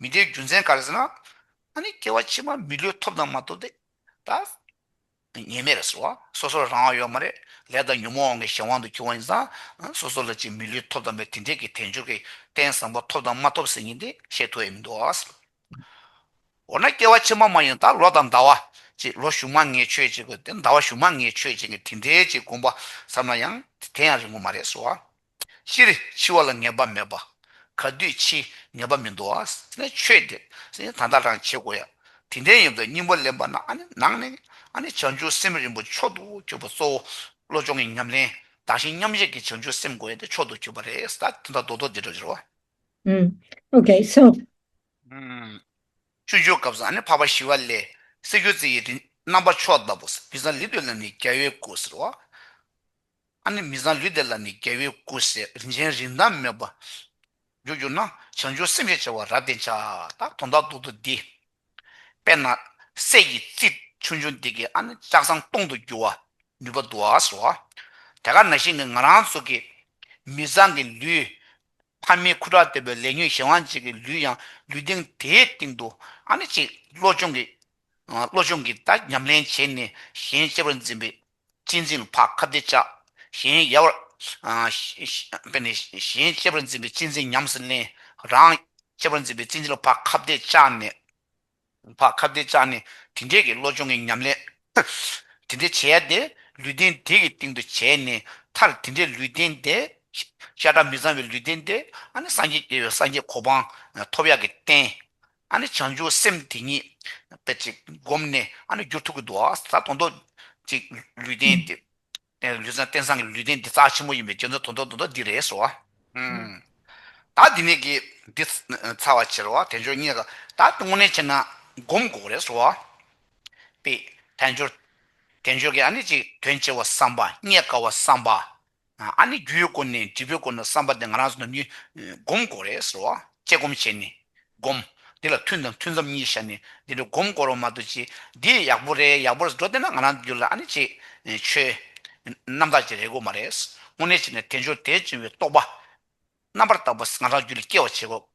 མི་འདིའི་རྒྱུ་མཚན་ག་རེ་ཟེར་ན། ཨ་ནི་སྐྱེ་བ་ཕྱི་མ་མི་ལུས་ཐོབ་དང་མ་ཐོབ་དེ་ད། ཉེས་མེད་རེད་ཟེར་བ། སོ་སོར་རང་དབང་ཡོད་མ་རེད། ལས་དང་ཉོན་མོངས་དབང་གིས་གཞན་དབང་དུ་གྱུར་བ་ཡིན་ཙང་། སོ་སོ་ལ་ཅིག་མི་ལུས་ཐོབ་དང་མེད་དེ་འདྲས་ཀྱི་དལ་འབྱོར་གྱི་རྟེན་བཟང་པོ་ཐོབ་དང་མ་ཐོབ་ཟེར་མཁན་དེ་བཤད་ཐུབ་ཡས་མི་འདུག་ཨ། འོ་ན་སྐྱེ་བ་ཕྱི་མ་མ་ཡིན་ད་ལོ་དང་ཟླ་བ་ཅིག་ལོ་གཞུག་མ་ངས་ཆོས་བྱེད་དགོས་ཏེ་ཟླ་བ་གཞུག་མ་ངས་ཆོས་བྱེད་མཁན་དེ་འདྲས་ཅིག་དགོངས་པ་བསམ་ན་ཡང་དེ་ཡང་རིང་པོ་མ་རེད་ཟེར་བ། སྤྱིར་འཆི་བ་ལ་ངེས་པ་མེད་པ། ག་དུས་འཆི་ངེས་པ་མི་འདུག་ཨ། ནས་ཆོས་དེ་ད་ལྟ་རང་བྱེད་དགོས་ཡ། དེ་འདྲའི་ཡིན་པའི་སྙིང་པོ་ལེན་པ་ན་ཨ་ནི་ནང་ནས་ཨ་ནི་བྱང་ཆུབ་སེམས་རིན་པོ་མཆོག་ཏུ་གྱུར་པ་གཙོ་བོ་བློ་སྦྱོང་གི་ཉམས་ལེན་བདག་གཞན་མཉམ་བརྗེ་གི་བྱང་ཆུབ་སེམས་དགོས་ཡ་དེ་མཆོག་ཏུ་གྱུར་པ་རེད་ད་དེ་འདྲ་རྡོག་རྡོག་འདི་འདྲ་འགྱུར་བ། ཨུམ། Okay, so. ཨུམ། སྤྱོད་འཇུག་སྐབས་སུ་ཨ་ནི་འཕགས་པ་ཞི་བ་ལྷས་སྲད་ཁྱུང་རྩེ་ཡི་རི་རྣམ་པ་མཆོག་ལྟ་བུ་མི་བཟང་ལུས་དེ་ལ་ནི་རྒྱལ་བའི་སྐུ་ཟེར་བ། ཨ་ནི་མི་བཟང་ལུས་དེ་ལ་ནི་རྒྱལ་བའི་སྐུ་ཟེར་རིན་ཆེན་རིན་ཐང་མེད་པ། རྒྱུ་གྱུར་ན་བྱང་ཆུབ་སེམས་ཞེས་བྱ་བ་རབ་བརྟན་བྱ། ད་དོན་དག་རྡོག་རྡོག་འདི། དཔེར་ན་སྲད་ཀྱི་རྩི་ཆུང་ཆུང་འདི་གིས་ཨ་ནི་ལྕགས་ཟམ་སྟོང་དུ་འགྱུར་བ་ནུས་པ་འདུག་ཨ་ཟེར་བ། དེ་ག་ནང་བཞིན་གྱི་ང་རང་ཚོ་གི་མི་བཟང་གི་ལུས། ཕ་མའི་ཁུ་ཁྲག་ལྟ་བུའི་ལས་ཉོན་གཞན་དབང་ཅིག་གི་ལུས་ཡང་ལུས་རྟེན་དེའི་སྟེང་དུ་ཨ་ནི་ཅིག་བློ་སྦྱོང་གི་བློ་སྦྱོང་གི་ད་ཉམས་ལེན་བྱས་ནས་གཞན་གཅེས་པར་འཛིན་པའི་གཅེས་འཛིན་ལ་ཕར་ཁ་གཏད་བཅག་གཞན་ཡལ་བར། དཔེར་ན་གཞན་གཅེས་པར་འཛིན་པའི་གཅེས་འཛིན་ཉམས་སུ་ལེན། རང་གཅེས་པར་འཛིན་པའི་གཅེས་འཛིན་ལ་ཕར་ཁ་གཏད་བཅག་ནས། ཕར་ཁ་གཏད་བཅག་ནས་དེ་འདྲས་ཀྱི་བློ་སྦྱོང་གི་ཉམས་ལེན། དེ་འདྲས་བྱས་ཏེ་ལུས་རྟེན་དེ་གི་སྟེང་དུ་བྱས་ནས་ མཐར་དེ་འདྲའི་ལུས་རྟེན་དེ། ཤ་ཁྲག་མི་གཙང་བའི་ལུས་རྟེན་དེ་ཨ་ནི་སངས་རྒྱས་སངས་རྒྱས་གོ་འཕང་ཐོབ་ཡག་གི་རྟེན། ཨ་ནི་བྱང་ཆུབ་སེམས་དེ་ཉིད་དཔེ་ཅིག་བསྒོམས་ནས་ཨ་ནི་འགྱུར་ཐུབ་ཀྱི་འདུག་ད་དོན་དག་ཅིག་ལུས་རྟེན་དེ། ལུས་རྟེན་རྟེན་བཟང་གི་ལུས་རྟེན་འདི་རྩ་ཆེན་པོ་ཡིན་པའི་རྒྱུ་མཚན་དོན་དག་དོན་དག་འདི་རེད་ཟེར་བ། ཨུམ། ད་འདི་ནས་ཀྱི་འདི་ཚར་བ་ཕྱིར་བ་དལ་འབྱོར་རྙེད་དཀའ། ད་དངོས་གནས་བྱས་ན་སྒོམ་དགོས་རེད་ཟེར་བ། པས་དལ་འབྱོར། དལ་འབྱོར་གྱི་ཨ་ནི་ཅིག་དོན་ཆེ་བ་བསམ་པ། རྙེད་དཀའ་བ་བསམ་པ། ཨ་ནི་རྒྱུའི་སྒོ་ནས་འབྲས་བུའི་སྒོ་ནས་བསམ་པ་དེ་ང་རང་ཚོ་ནམ་རྒྱུན་སྒོམ་དགོས་རེད་ཟེར་བ། དཔྱད་སྒོམ་བྱས་ནས་སྒོམ། འདི་ལ་ཐུན་དང་ཐུན་མཚམས་གཉིས་བཞག་ནས་འདི་འདྲ་སྒོམ་དགོས་རོགས་མ་གཏོགས་ཅི་འདི་ཡག་པོ་རེད་ཡག་པོ་རེད་འགྲོ་བསྡད་ན་ང་རང་རྒྱུད་ལ་ཨ་ནི་ཅིག་ཆོས་རྣམ་དག་ཅིག་རེག་གི་མ་རེད། དངོས་གནས་བྱས་ན་དལ་འབྱོར་དལ་འབྱོར་བའི་རྟོགས་པ་རྣམ་པར་དག་པ་ང་རང་རྒྱུད་ལ་སྐྱེ་བ་བྱེད་དགོས།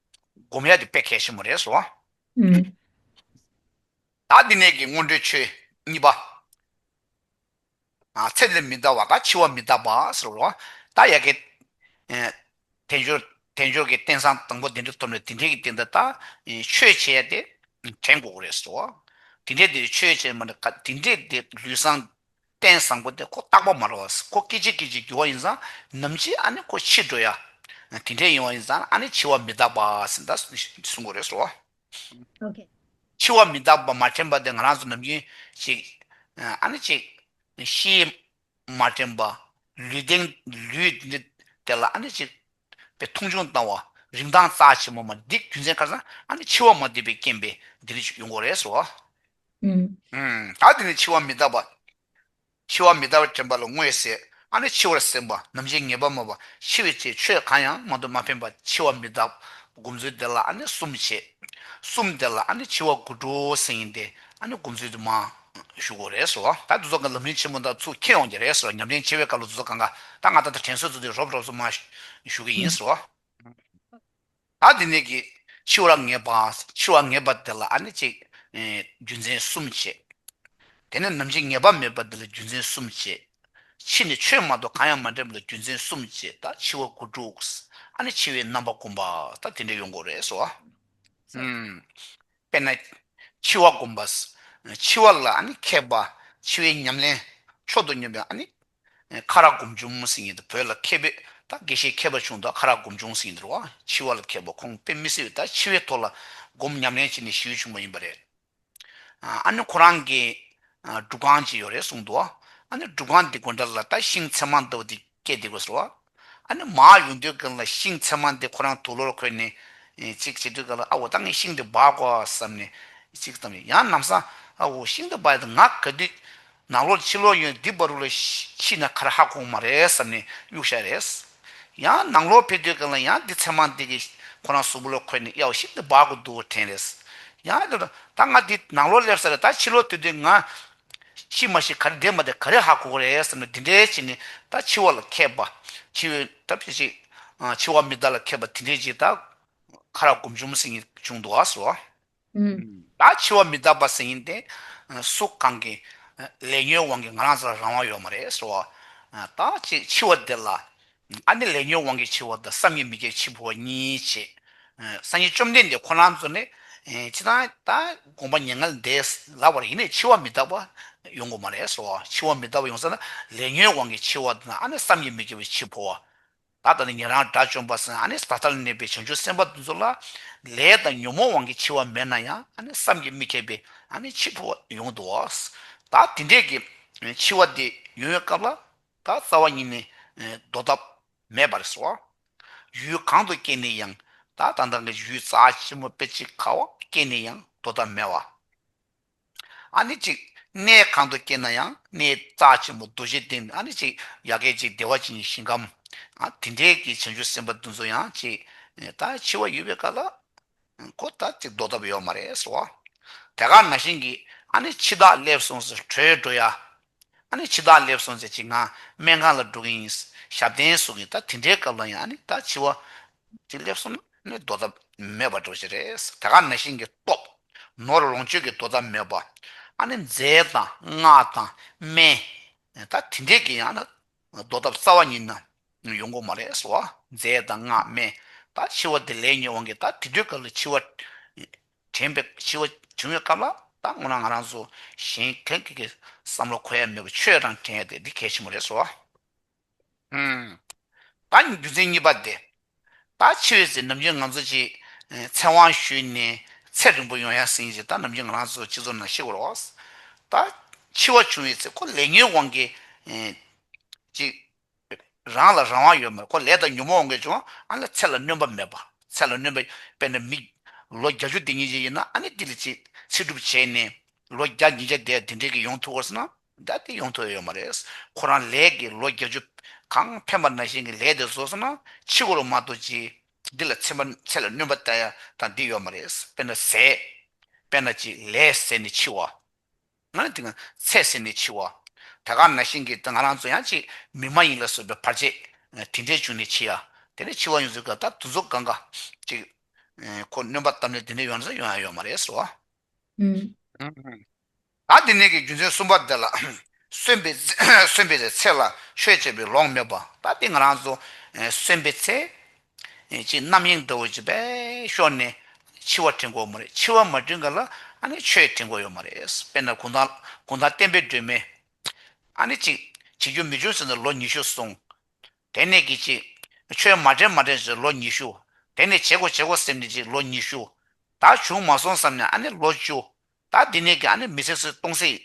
སྒོམ་ཡ་དེ་དཔེ་གལ་ཆེན་པོ་རེད་ཟེར་བ། ཨུམ། ད་འདི་ནས་ཀྱི་སྔོན་འགྲོའི་ཆོས་གཉིས་པ། ཨ། ཚེ་འདིར་མི་འདའ་བ་དང་འཆི་བ་མི་འདའ་བ་ཟེར་བ། ད་ཡ་གི། ཨེ། དལ་འབྱོར་དལ་འབྱོར་གྱི་རྟེན་བཟང་དང་པོ་དེ་འདྲ་ཐོབ་ནས་དེ་འདྲའི་གི་རྟེན་འདི་ད་ཆོས་བྱེད་ཡ་དེ་དྲན་དགོས་རེད་ཟེར་བ། དེ་འདྲའི་དེ་ཆོས་བྱེད་མ་འདྲ་ག་དེ་འདྲའི་དེ་ལུས་བཟང་རྟེན་བཟང་པོ་དེ་ཁོ་རྟག་པ་མ་རེད་བ། ཁོ་སྐད་ཅིག་སྐད་ཅིག་འགྱུར་བ་ཡིན་ཙང་ནམ་ཞིག་ཨ་ནི་ཁོ་འཆི་འགྲོ་ཡ། དེ་འདྲའི་ཡིན་བ་ཡིན་ཙང་ཨ་ནི་འཆི་བ་མི་འདའ་བ་ཟེར་ད་གསུང་དགོས་རེད་ཟེར་བ། ཨོ་ཁེ། འཆི་བ་མི་རྟག་པ་མ་དྲན་པ་དེ་ང་རང་ཚོ་ནམ་རྒྱུན་ཅིག་ཨ་ནི་ཅིག་ཤི་མ་དྲན་པ། ལུས་རྟེན་ལུས་འདི་དེ་ལ་ཨ་ནི་ཅིག་པའི་མཐོང་ཆུང་བཏང་བ། རིན་ཐང་རྩ་ཆེན་པོ་མ་འདི་རྒྱུ་མཚན་ག་རེ་ཟེར་ན་ཨ་ནི་འཆི་བ་མ་བདེ་བའི་རྐྱེན་པས་འདི་རིགས་ཡོང་གི་རེད་ཟེར་བ། ཨུམ། ཨུམ། ད་དེ་ནི་འཆི་བ་མི་རྟག་པ། འཆི་བ་མི་རྟག་པ་དྲན་པ་ལ་དངོས་ཟེར། ཨ་ནི་འཆི་བར་སེམས་པ་ནམ་འཆི་ངེས་པ་མེད་པ། འཆི་བའི་ཚེ་ཆོས་གང་ཡང་མ་གཏོགས་མ་ཕན་པ། འཆི་བ་མི་རྟག་སྒོམ་ཚུལ་དེ་ལ་ཨ་ནི་གསུམ་བྱེད། གསུམ་དེ་ལ་ཨ་ནི་འཆི་བ་དགུ་སྒྲུབ་ཟེར་ཡིན་ཏེ་ཨ་ནི་སྒོམ་ཚུལ་དུ་མ་ཞུ་དགོས་རེད་ཟེར་བ། ད་དེ་ཚོ་ག་ལམ་རིམ་ཆེན་མོ་དང་ཚུར་འཁྱེར་ཡོང་གི་རེད་ཟེར་བ། ཉམས་ལེན་བྱེད་པའི་སྐབས་ལ་དེ་ཚོ་གང་ག་ད་ང་ད་ལྟ་དྲན་གསོ་ཚུལ་དེ་རོབ་རོབ་ཚུར་མ་ཞུ་གི་ཡིན་ཟེར་བ། ད་དེ་ནས་ཀྱི་འཆི་བ་ངེས་པ། འཆི་བ་ངེས་པ་དེ་ལ་ཨ་ནི་ཅིག་ཨེ། རྒྱུ་མཚན་གསུམ་བྱེད། དེ་ནས་ནམ་འཆི་ངེས་པ་མེད་པ་དེ་ལ་རྒྱུ་མཚན་གསུམ་བྱེད། འཆི་ནས་ཆོས་མ་གཏོགས་གང་ཡང་མ་དྲན་པ་ལ་རྒྱུ་མཚན་གསུམ་བྱེད། ད་འཆི་བ་དགུ་སྒྲུབ། ཨ་ནི་འཆི་བའི་རྣམ་པ་སྒོམ་པ་ད་དེ་འདྲ་ཡོང་གི་རེད་ཟེར་བ། ཨུམ། དཔེར་ན། འཆི་བ་སྒོམ་པ། འཆི་བ་ལ་ཨ་ནི་མཁས་པ། འཆི་བའི་ཉམས་ལེན་མཆོག་ཏུ་སྙམ་པའི་ཨ་ནི། ཁ་རག་སྒོམ་ཆུང་ཟེར་མཁན་དེ་བོད་ལ་མཁས་པའི་ད་དགེ་བཤེས་མཁས་པ་བྱུང་དུས་ཁ་རག་སྒོམ་ཆུང་ཟེར་མཁན་དེ་རེད་བ། འཆི་བ་ལ་མཁས་པ་ཁོང་དཔེ་མི་སྲིད་པའི་ད་འཆི་བའི་ཐོག་ལ་སྒོམ་ཉམས་ལེན་བྱས་ནས་ཞི་བ་བྱུང་བ་ཡིན་པ་རེད། ཨ་ནི་ཁོ་རང་གི་སྒྲུབ་ཁང་ཅིག་ཡོད་རེད་གསུངས་འདུག་ཨ་ནི་སྒྲུབ་ཁང་འདི་སྒོ་འགྲམ་ལ་ད་ཤིང་ཚེར་མ་ལྟ་བུ་དེ་སྐྱེས་བསྡད་དགོས་ཟེར་བ། ཨ་ནི་མར་ཡོང་དུས་སྒང་ལ་ཤིང་ཚེར་མ་འདི་ཁོ་རང་དུག་ལོག་ལ་འཁོད་ནས་ཅིག་བྱེད་དུས་སྒང་ལ་ཨ་འོ་ད་ངས་ཤིང་འདི་སྦར་དགོས་བསམ་ནས་ཅིག་བསམ་ནས། ཡང་ལམ་སང་ཨ་འོ་ཤིང་འདི་སྦར་ཡ་ད་ང་ག་དུས་ནང་ལོགས་ཕྱི་ལོགས་ཡོང་འདི་བར་དུ་ལ་ཤི་ན་ག་རེ་ཧ་གོ་མ་རེད་བསམ་ནས་གཡུག་བཞག་རེད། ཡང་ནང་ལོགས་ཕེབས་དུས་སྒང་ལ་ཡང་འདི་ཚེར་མ་འདི་གིས་ཁོ་རང་གཟུགས་པོ་ལ་འཁོད་ནས་ཡ་འོ་ཤིང་འདི་སྦར་དགོས་འདུག་དྲན་རེད། ཡང་ད་ད་ང་འདི་ནང་ལོགས་སླེབས་ས་རེད། ད་ཕྱི་ལོགས་ཐོན་དུས་ང་ཤི་མ་ཤི་ག་རེ་བསྡད་མ་བསྡད་ག་རེ་ཧ་གོ་གི་རེད་བསམ་ནས་འདི་འདྲའི་བྱས་ནས་ད་འཆི་བ་ལ་མཁས་པ། འཆི་བའི་ད་ཕལ་ཆེར་འཆི་བ་མི་རྟག་ལ་མཁས་པ་དེ་འདྲའི་ཅིག་ད་ཁ་རག་སྒོམ་ཆུང་ཟེར་མཁན་བྱུང་འདུག་ཨ་ཟེར་བ། ད་འཆི་བ་མི་རྟག་པ་ཟེར་མཁན་དེ་སུ་གང་གི་ལས་ཉོན་དབང་གིས་ང་རང་ཚོ་ལ་རང་དབང་ཡོད་མ་རེད་ཟེར་བ། ད་ཅིག་འཆི་བ་དེ་ལ་ཨ་ནི་ལས་ཉོན་དབང་གིས་འཆི་བ་དང་བསམ་གྱིས་མི་ཁྱབ་འཆི་འཕོ་བ་གཉིས་བྱས། སངས་རྒྱས་བཅོམ་ལྡན་འདས་ཁོ་རང་ཚོ་ནི་ཨེ། སྤྱིར་བཏང་ད་དགོངས་པ་མྱ་ངན་འདས་ལབ་པར་ཡིན་ནའི་འཆི་བ་མི་རྟག་པ་ཡོང་གི་མ་རེད་ཟེར་བ། འཆི་བ་མི་རྟག་པ་ཡོང་ས་ན་ལས་ཉོན་དབང་གིས་འཆི་བ་དང་ཨ་ནི་བསམ་གྱིས་མི་ཁྱབ་པའི་འཆི་འཕོ་བ། ད་ལྟ་ནི་ཉན་རང་དགྲ་བཅོམ་པ་ཟེར་ཨ་ནི་ད་ལྟར་གནས་པའི་བྱང་ཆུབ་སེམས་དཔའ་དེ་ཚོ་ལ་ལས་དང་ཉོན་མོངས་དབང་གིས་འཆི་བ་མེད་ན་ཡང་ཨ་ནི་བསམ་གྱིས་མི་ཁྱབ་པའི་ཨ་ནི་འཆི་འཕོ་བ་ཡོང་འདུག་བ། ད་དེ་འདྲས་ཀྱི་འཆི་བ་དེ་ཡོང་བའི་སྐབས་ལ་ད་རྩ་བ་ཉིད་ནས་ཨེ། ཟློས་ཐབས་མེད་པ་རེད་ཟེར་བ། ཡུལ་གང་དུ་སྐྱེས་ནས་ཡང་། ད་ད་ལྟ་གི་ཡུལ་རྩ་ཆེན་པོ་དཔེ་ཅིག་ག་བ་སྐྱེས་ནས་ཡང་ཟློས་ཐབས་མེད་པ། ཨ་ནི་ཅིག་གནས་གང་དུ་སྐྱེས་ན་ཡང་གནས་རྩ་ཆེན་པོ་རྡོ་རྗེ་གདན། ཨ་ནི་ཅིག་ཡ་གི་ཅིག་བདེ་བ་ཅན་གྱི་ཞིང་ཁམས། ཨ་དེ་འདྲའི་གི་བྱང་ཆུབ་སེམས་དཔའ་དེ་ཚོ་ཡང་ཅིག་ད་འཆི་བ་ཡོད་པའི་སྐབས་ལ། ཁོ་ད་ཅིག་ཟློས་ཐབས་ཡོད་མ་རེད་ཟེར་བ། དེ་ག་ནང་བཞིན་གྱི་ཨ་ནི་འཆི་བདག་སླེབས་སོང་ཟེར་བྲོས་འགྲོ་ཡ། ཨ་ནི་འཆི་བདག་སླེབས་སོང་ཟེར་ཅིག་ང་སྨན་ཁང་ལ་འགྲོ་གི་ཡིན། ཞབས་བརྟན་བཟོ་གི་ཡིན། ད་དེ་འདྲའི་སྐབས་ལ་ཡང་ཨ་ནི་ད་འཆི་བ་ཅིག་སླེབས་སོང་ན་ཨ་ནི་ཟློས་ཐབས་མེད་པ་འདྲ་ཞིག་རེད། དེ་ག་ནང་བཞིན་གྱི་སྟོབས། ནོར་ལོངས་སྤྱོད་ཀྱི་ཟློས་ཐབས་མེད་པ། ཨ་ནི་རྫས་དང་སྔགས་དང་སྨན། ད་དེ་འདྲའི་གི་ཡང་ན་ཟློས་ཐབས་རྩ་བ་ཉིད་ནས་ཡོང་གི་མ་རེད་ཟེར་བ། རྫས་དང་སྔགས་སྨན། ད་འཆི་བ་དེ་ལས་ཉོན་དབང་གིས་ད་དེ་དུས་སྐབས་ལ་འཆི་བ་དྲན་པའི་འཆི་བ་བྱུང་བའི་སྐབས་ལ་ད་དངོས་གནས་ང་རང་ཚོ་གཞན་གང་གི་གི་བསམ་བློ་འཁོར་ཡ་མེད་པར་ཆོས་རང་དྲན་ཡ་དེ་འདི་གལ་ཆེན་པོ་རེད་ཟེར་བ། ཨུམ། ད་རྒྱུ་མཚན་གཉིས་པ་དེ། ད་འཆི་བའི་ཚེ་ནམ་རྒྱུན་ང་ཚོ་ཅིག་ཚེ་དབང་ཞུས་ནས་ཚེ་རིང་པོ་ཡོང་ཡ་ཟེར་ཅིག་ད་ནམ་རྒྱུན་ང་རང་ཚོ་སྤྱི་ཚོགས་ནང་ཤེས་དགོས་རེད་བ། ད་འཆི་བ་བྱུང་བའི་ཚེ་ཁོ་ལས་ཉོན་དབང་གིས་ཅིག་རང་ལ་རང་དབང་ཡོད་མ་རེད། ཁོ་ལས་དང་ཉོན་མོངས་དབང་གིས་བྱུང་བ། ཨ་ལ་ཚེ་ལ་སྣོན་པ་མེད་པ། ཚེ་ལ་སྣོན་པ་དཔེར་ན་མི་ལོ་བརྒྱད་ཅུ་དེ་ཉིད་ཅིག་ཡིན་ན་ཨ་ནི་དེ་ལ་ཅིག་ཚེ་སྒྲུབ་བྱས་ནས་ལོ་བརྒྱ་ཉིས་བརྒྱ་དེ་དེ་འདྲས་ཀྱི་ཡོང་ཐུབ་དགོས་ཟེར་ན། ད་དེ་ཡོང་ཐུབ་ཡོད་མ་རེད། ཁོ་རང་ལས་ཀྱི་ལོ་བརྒྱད་ཅུ་གང་ཕན་པ་ནང་བཞིན་གྱི་ལས་དེ་བཟོ་སོང་ན་འཆི་དགོས་རེད་མ་གཏོགས་ཅིག་འདི་ལ་ཚེ་མ་ཚེ་ལ་སྣོན་པ་བཏང་ཡ་དང་འདི་ཡོད་མ་རེད། དཔེར་ན་ཟས། དཔེར་ན་ཅིག་ལས་ཟས་ནས་འཆི་བ། ང་ནི་དེ་ང་ཚེ་ཟད་ནས་འཆི་བ། ད་ག་ནང་བཞིན་གྱི་ང་རང་ཚོ་ཡང་ཅིག་མི་མ་ཡིན་ལ་སོགས་པའི་བར་ཆད་དེ་འདྲས་བྱུང་ནས་འཆི་ཡ། དེ་ནས་འཆི་བ་ཡོང་ཚུལ་ག་ད་དུས་ཚོད་གང་ག་ཅིག་ཁོ་སྣོན་པ་བཏབ་ནས་དེ་འདྲས་ཡོང་ས་ཡོང་ཡ་ཡོད་མ་རེད་ཟེར་བ། ཨུམ། ད་དེ་ནས་ཀྱི་རྒྱུ་མཚན་གསུམ་པ་དེ་ལ། གསོན་པའི་གསོན་པའི་ཚེ་ལ་ཆོས་བྱས་པའི་ལོང་མེད་པ། ད་དེ་ང་རང་ཚོ་གསོན་པའི་ཚེ། ཅིག་རྣམ་གཡེང་འདྲ་བོ་ཅིག་དཔེ་ཤོར་ནས་འཆི་བ་དྲན་གྱི་ཡོད་མ་རེད། འཆི་བ་མ་དྲན་ག་ལ་ཨ་ནི་ཆོས་དྲན་གྱི་ཡོད་མ་རེད། དཔེར་ན་གུང་ཐང་གུང་ཐང་བསྟན་པའི་སྒྲོན་མེ། ཨ་ནི་ཅིག་བྱེད་རྒྱུ་མི་བྱུང་ཟེར་ནས་ལོ་ཉི་ཤུ་སོང་། དེ་ནས་ཀྱི་ཅིག་ཆོས་མ་དྲན་མ་དྲན་ཟེར་ལོ་ཉི་ཤུ། དེ་ནས་བྱེད་དགོས་བྱེད་དགོས་སེམས་ནས་ཅིག་ལོ་ཉི་ཤུ། ད་བྱུང་མ་སོང་བསམ་ནས་ཨ་ནི་ལོ་བཅུ། ད་འདི་ནས་ཀྱི་ཨ་ནི་མི་ཚེ་སྟོང་ཟད།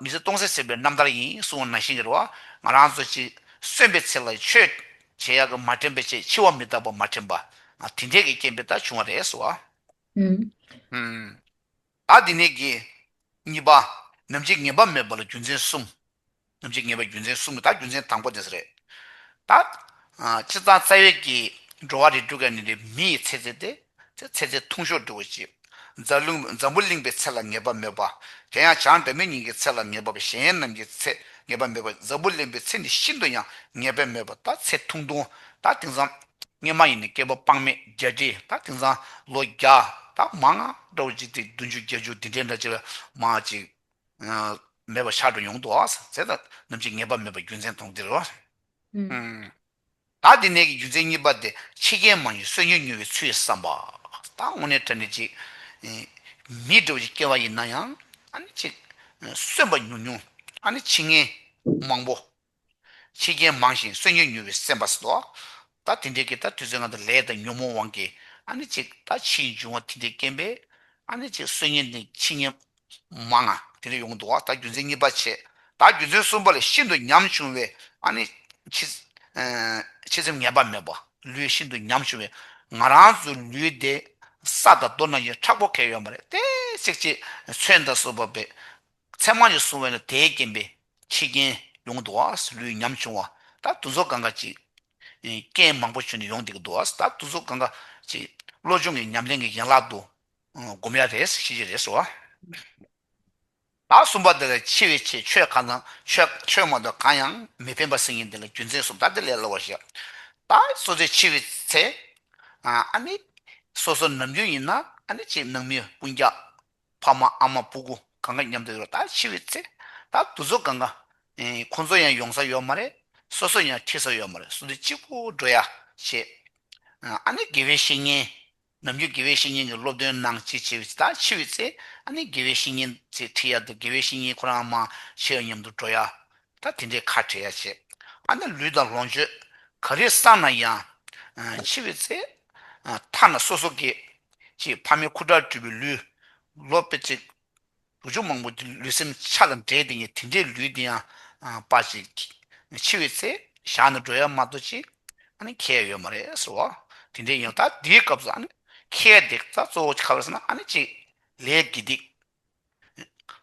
མི་ཚེ་སྟོང་ཟད་ཟེར་བའི་རྣམ་ཐར་ཡིན་གསུངས་པ་ནང་བཞིན་གྱི་རེད་བ། ང་རང་ཚོ་ཅིག་གསོན་པའི་ཚེ་ལ་ཆོས་བྱེད་ཡག་གི་མ་དྲན་པའི་ཆེད་འཆི་བ་མི་རྟག་པ་མ་དྲན་པ། དེ་འདྲས་ཀྱི་རྐྱེན་པས་ད་བྱུང་བ་རེད་ཟེར་བ། ཨུམ། ད་འདི་ནས་ཀྱི་གཉིས་པ། ནམ་འཆི་ངེས་པ་མེད་པ་ལ་རྒྱུ་མཚན་གསུམ། ནམ་འཆི་ངེས་པ་རྒྱུ་མཚན་གསུམ་ད་རྒྱུ་མཚན་དང་པོ་དེ་རེད། ད། སྤྱིར་བཏང་རྩ་བའི་གི་འགྲོ་བ་རིགས་དྲུག་གི་ནི་མི་ཡི་ཚེ་ཚད་དེ། ཚེ་ཚད་ཐུང་ཤོས་འགྲོ་བ་ཅིག་འཛམ་གླིང་འཛམ་བུ་གླིང་པའི་ཚེ་ལ་ངེས་པ་མེད་པ། དེ་ཡང་བྱང་སྒྲ་མི་སྙན་གྱི་ཚེ་ལ་ངེས་པ་མེད་པ། གཞན་རྣམས་ཀྱི་ཚེ་ངེས་པ་མེད་པ། འཛམ་བུ་གླིང་པའི་ཚེ་ནི་ཤིན་ཏུ་ཡང་ངེས་པ་མེད་པ། ད་ཚེ་ཐུང་ཐུང་། ད་དེང་སང་སྔོན་མ་ཡིན་ནི་སྐྱེས་པ་དཔག་མེད་བརྒྱད་ཁྲི། ད་དེང་སང་ལོ་བརྒྱ། ད་མང་ང་འདྲ་བོ་ཅིག་དེ་བདུན་ཅུ་བརྒྱད་ཅུ་དེ་འདྲའི་འདྲ་ཅིག་ལ་མང་ཅིག་མེད་པ་ཆགས་འགྲོ་ཡོང་འདུག་ཨ། ཟེར་ད་ནམ་འཆི་ངེས་པ་མེད་པ་རྒྱུ་མཚན་དང་དེ་རེད་བ། ཨུམ། ད་དེ་ནས་ཀྱི་རྒྱུ་མཚན་གཉིས་པ་དེ་འཆི་རྐྱེན་མང་ཞིང་གསོན་རྐྱེན་ཉུང་བའི་ཚུལ་བསམ་པ། ད་དངོས་གནས་དྲང་གནས་ཅིག་མི་འདྲ་བོ་ཅིག་སྐྱེ་བ་ཡིན་ན་ཡང་ཨ་ནི་ཅིག་གསོན་པ་ཉུང་ཉུང་། ཨ་ནི་འཆི་ངན་མང་པོ། འཆི་རྐྱེན་མང་ཞིང་གསོན་རྐྱེན་ཉུང་བའི་བསམ་པ་སོགས། ད་དེ་འདྲའི་གི་ད་དུས་ཚོད་ང་ཚོ་ལས་དང་ཉོན་མོངས་དབང་གིས་ཨ་ནི་ཅིག་ད་འཆི་འབྱུང་བ་དེ་འདྲའི་རྐྱེན་པས་ཨ་ནི་ཅིག་གསོན་རྐྱེན་དེ་འཆི་རྐྱེན་མང་ང་དེ་འདྲ་ཡོང་གི་འདུག་བ། ད་རྒྱུ་མཚན་གཉིས་པ་བྱས། ད་རྒྱུ་མཚན་གསུམ་པ་ལ་ཤིན་ཏུ་ཉམ་ཆུང་བའི་ཨ་ནི་འཆི་འཆི་སེམས་ངེས་པ་མེད་པ། ལུས་ཤིན་ཏུ་ཉམ་ཆུང་བའི་ང་རང་ཚོའི་ལུས་དེ་ས་དང་རྡོ་ནང་བཞིན་མཁྲེགས་པོ་གང་ཡོད་མ་རེད། ཏོག་ཙམ་ཅིག་ཚོན་དང་སོགས་པ་བས། ཚད་མ་ཞིག་བཟུང་བས་ན་དེའི་རྐྱེན་པས་འཆི་རྐྱེན་ཡོང་འདུག་བ། ལུས་ཉམ་ཆུང་བ། ད་དུས་ཚོད་གང་ག་ཅིག་རྐྱེན་མང་པོ་བྱུང་ནས་ཡོང་བསྡད་ཀྱི་འདུག་བ། ད་དུས་ཚོད་གང་ག་ཅིག་བློ་སྦྱོང་གི་ཉམས་ལེན་གྱི་ཡན་ལག་ཏུ་སྒོམ་ཡ་རེད་ཤེས་ཀྱི་རེད་ཟེར་བ། ད་གསུམ་པ་དེ་ལ་འཆི་བའི་ཆེད་ཆོས་གང་དང་ཆོས་ཆོས་མ་གཏོགས་གང་ཡང་མི་ཕན་པ་ཟེར་མཁན་དེ་ལ་རྒྱུ་མཚན་གསུམ། ད་དེ་ལས་སླ་བ་ཞིག་ད་སོ་སོའི་འཆི་བའི་ཚེ། ཨ་ནི་སོ་སོ་ནམ་རྒྱུན་ཡིན་ན་ཨ་ནི་ཅིག་ནང་མི་སྤུན་ཀྱག་ཕ་མ་ཨ་མ་སྤུ་གུ་གང་ག་མཉམ་དུ་ཡོད་རེད། ད་འཆི་བའི་ཚེ་ད་དུས་ཚོད་གང་ག་ཁོང་ཚོ་ཡང་ཡོང་ས་ཡོད་མ་རེད། སོ་སོ་ཡང་ཁྲིད་ས་ཡོད་མ་རེད། སོ་སོ་གཅིག་པུ་འགྲོ་ཡ་བྱེད། ཨ་ནི་དགེ་བའི་བཤེས་གཉེན། ནམ་རྒྱུན་དགེ་བའི་བཤེས་གཉེན་གྱི་སློབ་སྟོན་གནང་བྱེད་བྱེད་ད་འཆི་བའི་ཚེ་ཨ་ནི་དགེ་བའི་བཤེས་གཉེན་ཚེ་ཁྲིད་ཡ་དང་དགེ་བའི་བཤེས་གཉེན་ཁོ་རང་མ་ཆེ་བ་མཉམ་དུ་འགྲོ་ཡ། ད་དེ་འདྲའི་ཁ་བྲལ་ཡ་བྱེད། ཨ་ནི་ལུས་དང་ལོངས་སྤྱོད་ག་རེ་བསགས་ན་ཡང་འཆི་བའི་ཚེ་ཐ་ན་སོ་སོ་གི་ཅིག་ཕ་མའི་ཁུ་ཁྲག་སྤྲུལ་པའི་ལུས་ལོ་པེ་ཅིག་ལོ་རྒྱུས་མང་པོ་དེ་ལུས་སེམས་ཆ་དང་འདྲེས་དེ་ཉིད་དེ་འདྲའི་ལུས་དེ་ཡང་པ་ཅིག་འཆི་བའི་ཚེ་བཞག་ནས་འགྲོ་ཡ་མ་གཏོགས་ཅིག་ཨ་ནི་ཁྱེར་ཡ་ཡོད་མ་རེད་ཟེར་བ། དེ་འདྲའི་ཡང་ད་དེའི་སྐབས་སུ་ཨ་ནི་ཁྱེར་ཡ་དེ་ད་གཙོ་བོ་ག་རེ་ཟེར་ན་ཨ་ནི་ཅིག་ལས་དགེ་སྡིག་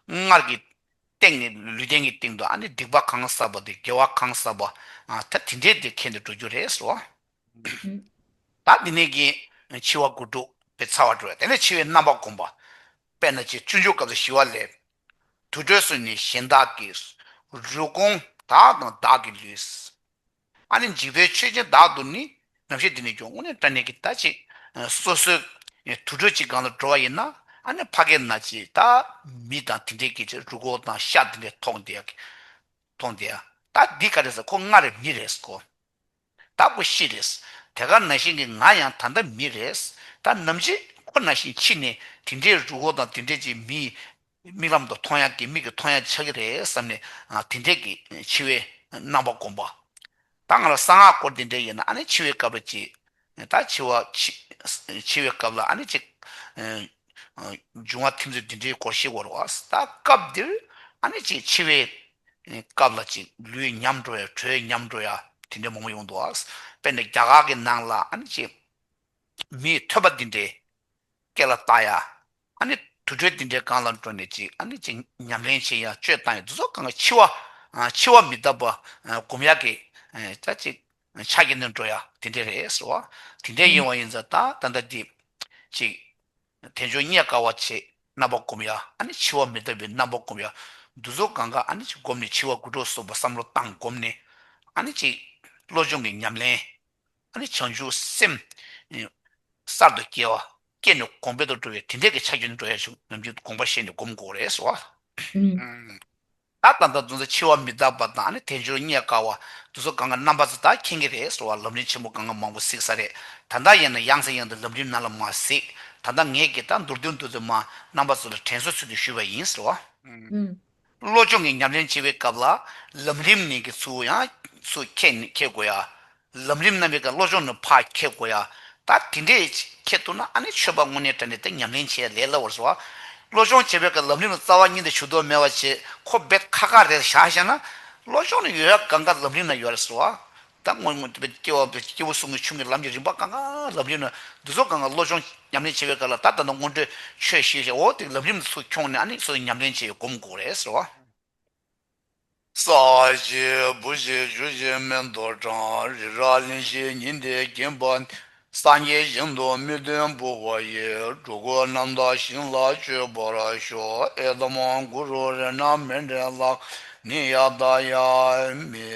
སྔར་གྱི་སྟེང་ནས་ལུས་རྟེན་གྱི་སྟེང་དུ་ཨ་ནི་སྡིག་པ་གང་བསགས་པ་དེ་དགེ་བ་གང་བསགས་པ་ད་དེ་འདྲའི་དེ་ཁྱེར་ནས་འགྲོ་རྒྱུ་རེད་ཟེར་བ། ད་འདི་ནས་ཀྱི་འཆི་བ་དགུ་ཕྲུགས་པའི་ཚ་བ་འགྲོ་བས་དེ་ནས་འཆི་བའི་རྣམ་པ་བསྒོམ་པ། དཔེར་ན་ཅིག་སྤྱོད་འཇུག་སྐབས་སུ་ཞི་བ་ལྷས། དུར་ཁྲོད་སུ་ནི་གཞན་དག་གི་རུས་གོང་བདག་དང་བདག་གི་ལུས། ཨ་ནི་འཇིག་པའི་ཆོས་ཅན་བདག་ཏུ་ནི་རྣམ་ཤེས་འདི་ནི་སྐྱོ། དངོས་གནས་དྲང་གནས་ཀྱི་ད་ཅིག་སོ་སོའི་དུར་ཁྲོད་ཅིག་སྒང་ལ་འགྲོ་བ་ཡིན་ན་ཨ་ནི་ཕ་གི་ན་ཅིག་ད་མི་དང་དེ་འདྲས་ཀྱི་ཅིག་རུས་གོང་དང་ཤ་དེ་འདྲས་མཐོང་བསྡད་ཡ་གི་མཐོང་བསྡད་ཡ། ད་འདི་ག་རེ་ཟེར་ཁོ་སྔར་མི་རེད་ཁོ། ད་ཁོ་ཤི་རེད། དེ་ག་ནང་བཞིན་གྱི་ང་ཡང་ད་ལྟ་མི་རེད། ད་ནམ་ཞིག་ཁོ་ནང་བཞིན་འཆི་ནས་དེ་འདྲའི་རུས་གོང་དང་དེ་འདྲའི་ཅིག་མིའི་མིག་ལམ་དུ་མཐོང་ཡག་གི་མིག་གིས་མཐོང་ཡག་ཆགས་ཀྱི་རེད་བསམ་ནས་དེ་འདྲའི་གི་འཆི་བའི་རྣམ་པ་བསྒོམ་པ། ད་ང་ལ་གསང་སྔགས་སྐོར་འདི་འདྲ་ཡིན་ན་ཨ་ནི་འཆི་བའི་སྐབས་ལ་ཅིག་ད་འཆི་བ་འཆི་འཆི་བའི་སྐབས་ལ་ཨ་ནི་ཅིག་འབྱུང་བ་ཐིམ་ཚུལ་འདི་འདྲའི་སྐོར་ཤེས་དགོས་རེད་བ། ད་སྐབས་འདིར་ཨ་ནི་ཅིག་འཆི་བའི་སྐབས་ལ་ཅིག་ལུས་ཉམས་འགྲོ་ཡ། དྲོད་ཉམས་འགྲོ་ཡ། དེ་འདྲ་མང་པོ་ཡོང་འདུག་བ། དཔེར་ན་རྒྱ་གར་གྱི་ནང་ལ་ཨ་ནི་ཅིག་མིའི་ཐོད་པ་འདི་འདྲའི་སྐེ་ལ་བཏགས་ཡ། ཨ་ནི་དུར་ཁྲོད་འདི་འདྲའི་སྒང་ལ་འགྲོ་ནས་ཅིག་ཨ་ནི་ཅིག་ཉམས་ལེན་བྱེད་ཡ། གཅོད་བཏང་ཡ། འདི་ཚོ་གང་ག་འཆི་བ་འཆི་བ་མི་རྟག་པ་སྒོམ་ཡ་གི་ད་ཅིག་ཆ་རྐྱེན་དུ་འགྲོ་ཡ་དེ་འདྲ་རེད་ཟེར་བ། དེ་འདྲ་ཡིན་པ་ཡིན་ཙང་ད་ད་ལྟ་འདི་ཅིག་དལ་འབྱོར་རྙེད་དཀའ་བ་ཆེ་རྣམ་པ་སྒོམ་ཡ། ཨ་ནི་འཆི་བ་མི་རྟག་པའི་རྣམ་པ་སྒོམ་ཡ། འདི་ཚོ་གང་ག་ཨ་ནི་ཅིག་སྒོམ་ནས་འཆི་བ་དགུ་སྒྲུབ་སོགས་པ་བསམ་བློ་བཏང་སྒོམ་ནས་ཨ་ནི་ཅིག་བློ་སྦྱོང་གི་ཉམས་ལེན། ཨ་ནི་བྱང་ཆུབ་སེམས་གསར་དུ་སྐྱེ་བ། སྐྱེས་ནས་གོང་འཕེལ་དུ་འགྲོ་བའི་དེ་འདྲས་ཀྱི་ཆ་རྐྱེན་འགྲོ་ཡ་ཞིག་ནམ་རྒྱུན་དགོངས་པ་བཞེས་ནས་སྒོམ་དགོས་རེད་ཟེར་བ། ད་ད་ལྟ་འདི་ཚོ་འཆི་བ་མི་རྟག་པ་དང་ཨ་ནི་དལ་འབྱོར་རྙེད་དཀའ་བ་འདི་ཚོ་གང་ག་རྣམ་པ་ཚོ་ད་མཁྱེན་གྱི་རེད་ཟེར་བ། ལམ་རིམ་ཆེན་མོ་གང་ག་མང་པོ་གཟིགས་ས་རེད། ད་ལྟ་ཡིན་ན་ཡང་སེ་ཡང་དུ་ལམ་རིམ་ནང་ལ་མར་གཟིགས། ད་ལྟ་ངས་ཀྱི་ད་མདོར་བསྡུས་འདི་ཚོ་མར་རྣམ་པ་ཚོ་ལ་དྲན་གསོ་ཚུལ་དུ་ཞུས་པ་ཡིན་ཟེར་བ། བློ་སྦྱོང་གི་ཉམས་ལེན་བྱེད་པའི་སྐབས་ལ་ལམ་རིམ་ནས་ཀྱི་ཚུར་ཡང་ཚུར་འཁྱེར་ནས་འཁྱེར་དགོས་ཡ། ལམ་རིམ་རྣམ་པའི་སྐབས་བློ་སྦྱོང་ནས་ཕར་འཁྱེར་དགོས་ཡ། ད་དེ་འདྲས་འཁྱེར་ཐུབ་ན་ཨ་ནི་ཆོས་པ་དངོས་གནས་དྲང་གནས་དེ་ཉམས་ལེན་བྱེད་ཡ་ལས་སླ་བོར་སོང་བ། བློ་སྦྱོང་བྱེད་པའི་སྐབས་ལམ་རིམ་རྩ་བ་ཉིད་དུ་ཞུ་དོན་མེད་པ་བྱེད་ཁོ་རྦད་ཁག་ཁག་རེད་བཞག་བཞག་ན། བློ་སྦྱོང་ནི་ཡོད་ཡ་གང་ག་ལམ་རིམ་ན་ཡོད་རེད་སོང་བ། ད་སྔོན་སྔོན་དུ་སྐྱེ་བ་སྐྱེས་བུ་གསུམ་གྱི་ཆུང་གི་ལམ་གྱི་རིམ་པ་གང་ག་ལམ་རིམ་ན་འདི་ཚོ་གང་ག་བློ་སྦྱོང་ཉམས་ལེན་བྱེད་པའི་སྐབས་ལ་ད་ད་ལྟ་སྔོན་འགྲོའི་ཆོས་ཤེས་བྱ་འོ་དེ་ལམ་རིམ་ཚུར་འཁྱོངས་ནས་ཨ་ནི་སོ་སོ་ཉམས་ལེན་བྱེད་ཡ་སྒོམ་དགོས་རེད་ཟེར་བ། ས་གཞི་བུ་གཞི་ཆུ་གཞི་མེ་ཏོག་བཀྲ། རི་རབ་གླིང་བཞི་ཉི་ཟླས་བརྒྱན་པ། སངས་རྒྱས་ཞིང་དུ་མི་མཐུན་བུ་བ་ཡི། འགྲོ་ཀུན་རྣམ་དག་ཞིང་ལ་སྤྱོད་པར་ཤོག་ཨེ་ཏམ་གུ་རུ་རཏྣ་མཎྜལ་ལག་ནི་ཡ་ཏ་ཡ་མི།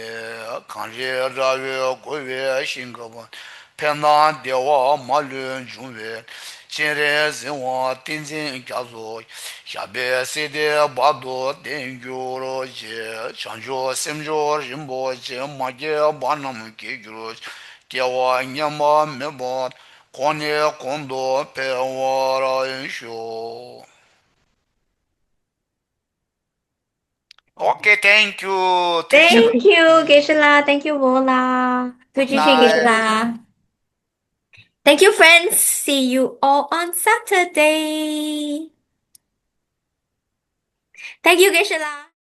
གངས་རི་ར་བས་བསྐོར་བའི་ཞིང་ཁམས། ཕན་དང་བདེ་བ་མ་ལུས་འབྱུང་བའི། སྤྱན་རས་གཟིགས་དབང་ཏིང་འཛིན་རྒྱ་མཚོ། ཞབས་པད་སྲིད་མཐའི་བར་དུ་བརྟན་གྱུར་ཅིག་བྱང་ཆུབ་སེམས་མཆོག་རིན་པོ་ཆེ། མ་སྐྱེས་པ་རྣམས་སྐྱེ་གྱུར་ཅིག་སྐྱེ་བ་ཉམས་པ་མེད་པར། གོང་ནས་གོང་དུ་འཕེལ་བར་ཤོག Okay, thank you. Thank you, དགེ་བཤེས་ལགས། Thank you, བོ་ལགས། ཐུགས་རྗེ་ཆེ། དགེ་བཤེས་ལགས། Thank you, friends. See you all on Saturday. Thank you, དགེ་བཤེས་ལགས།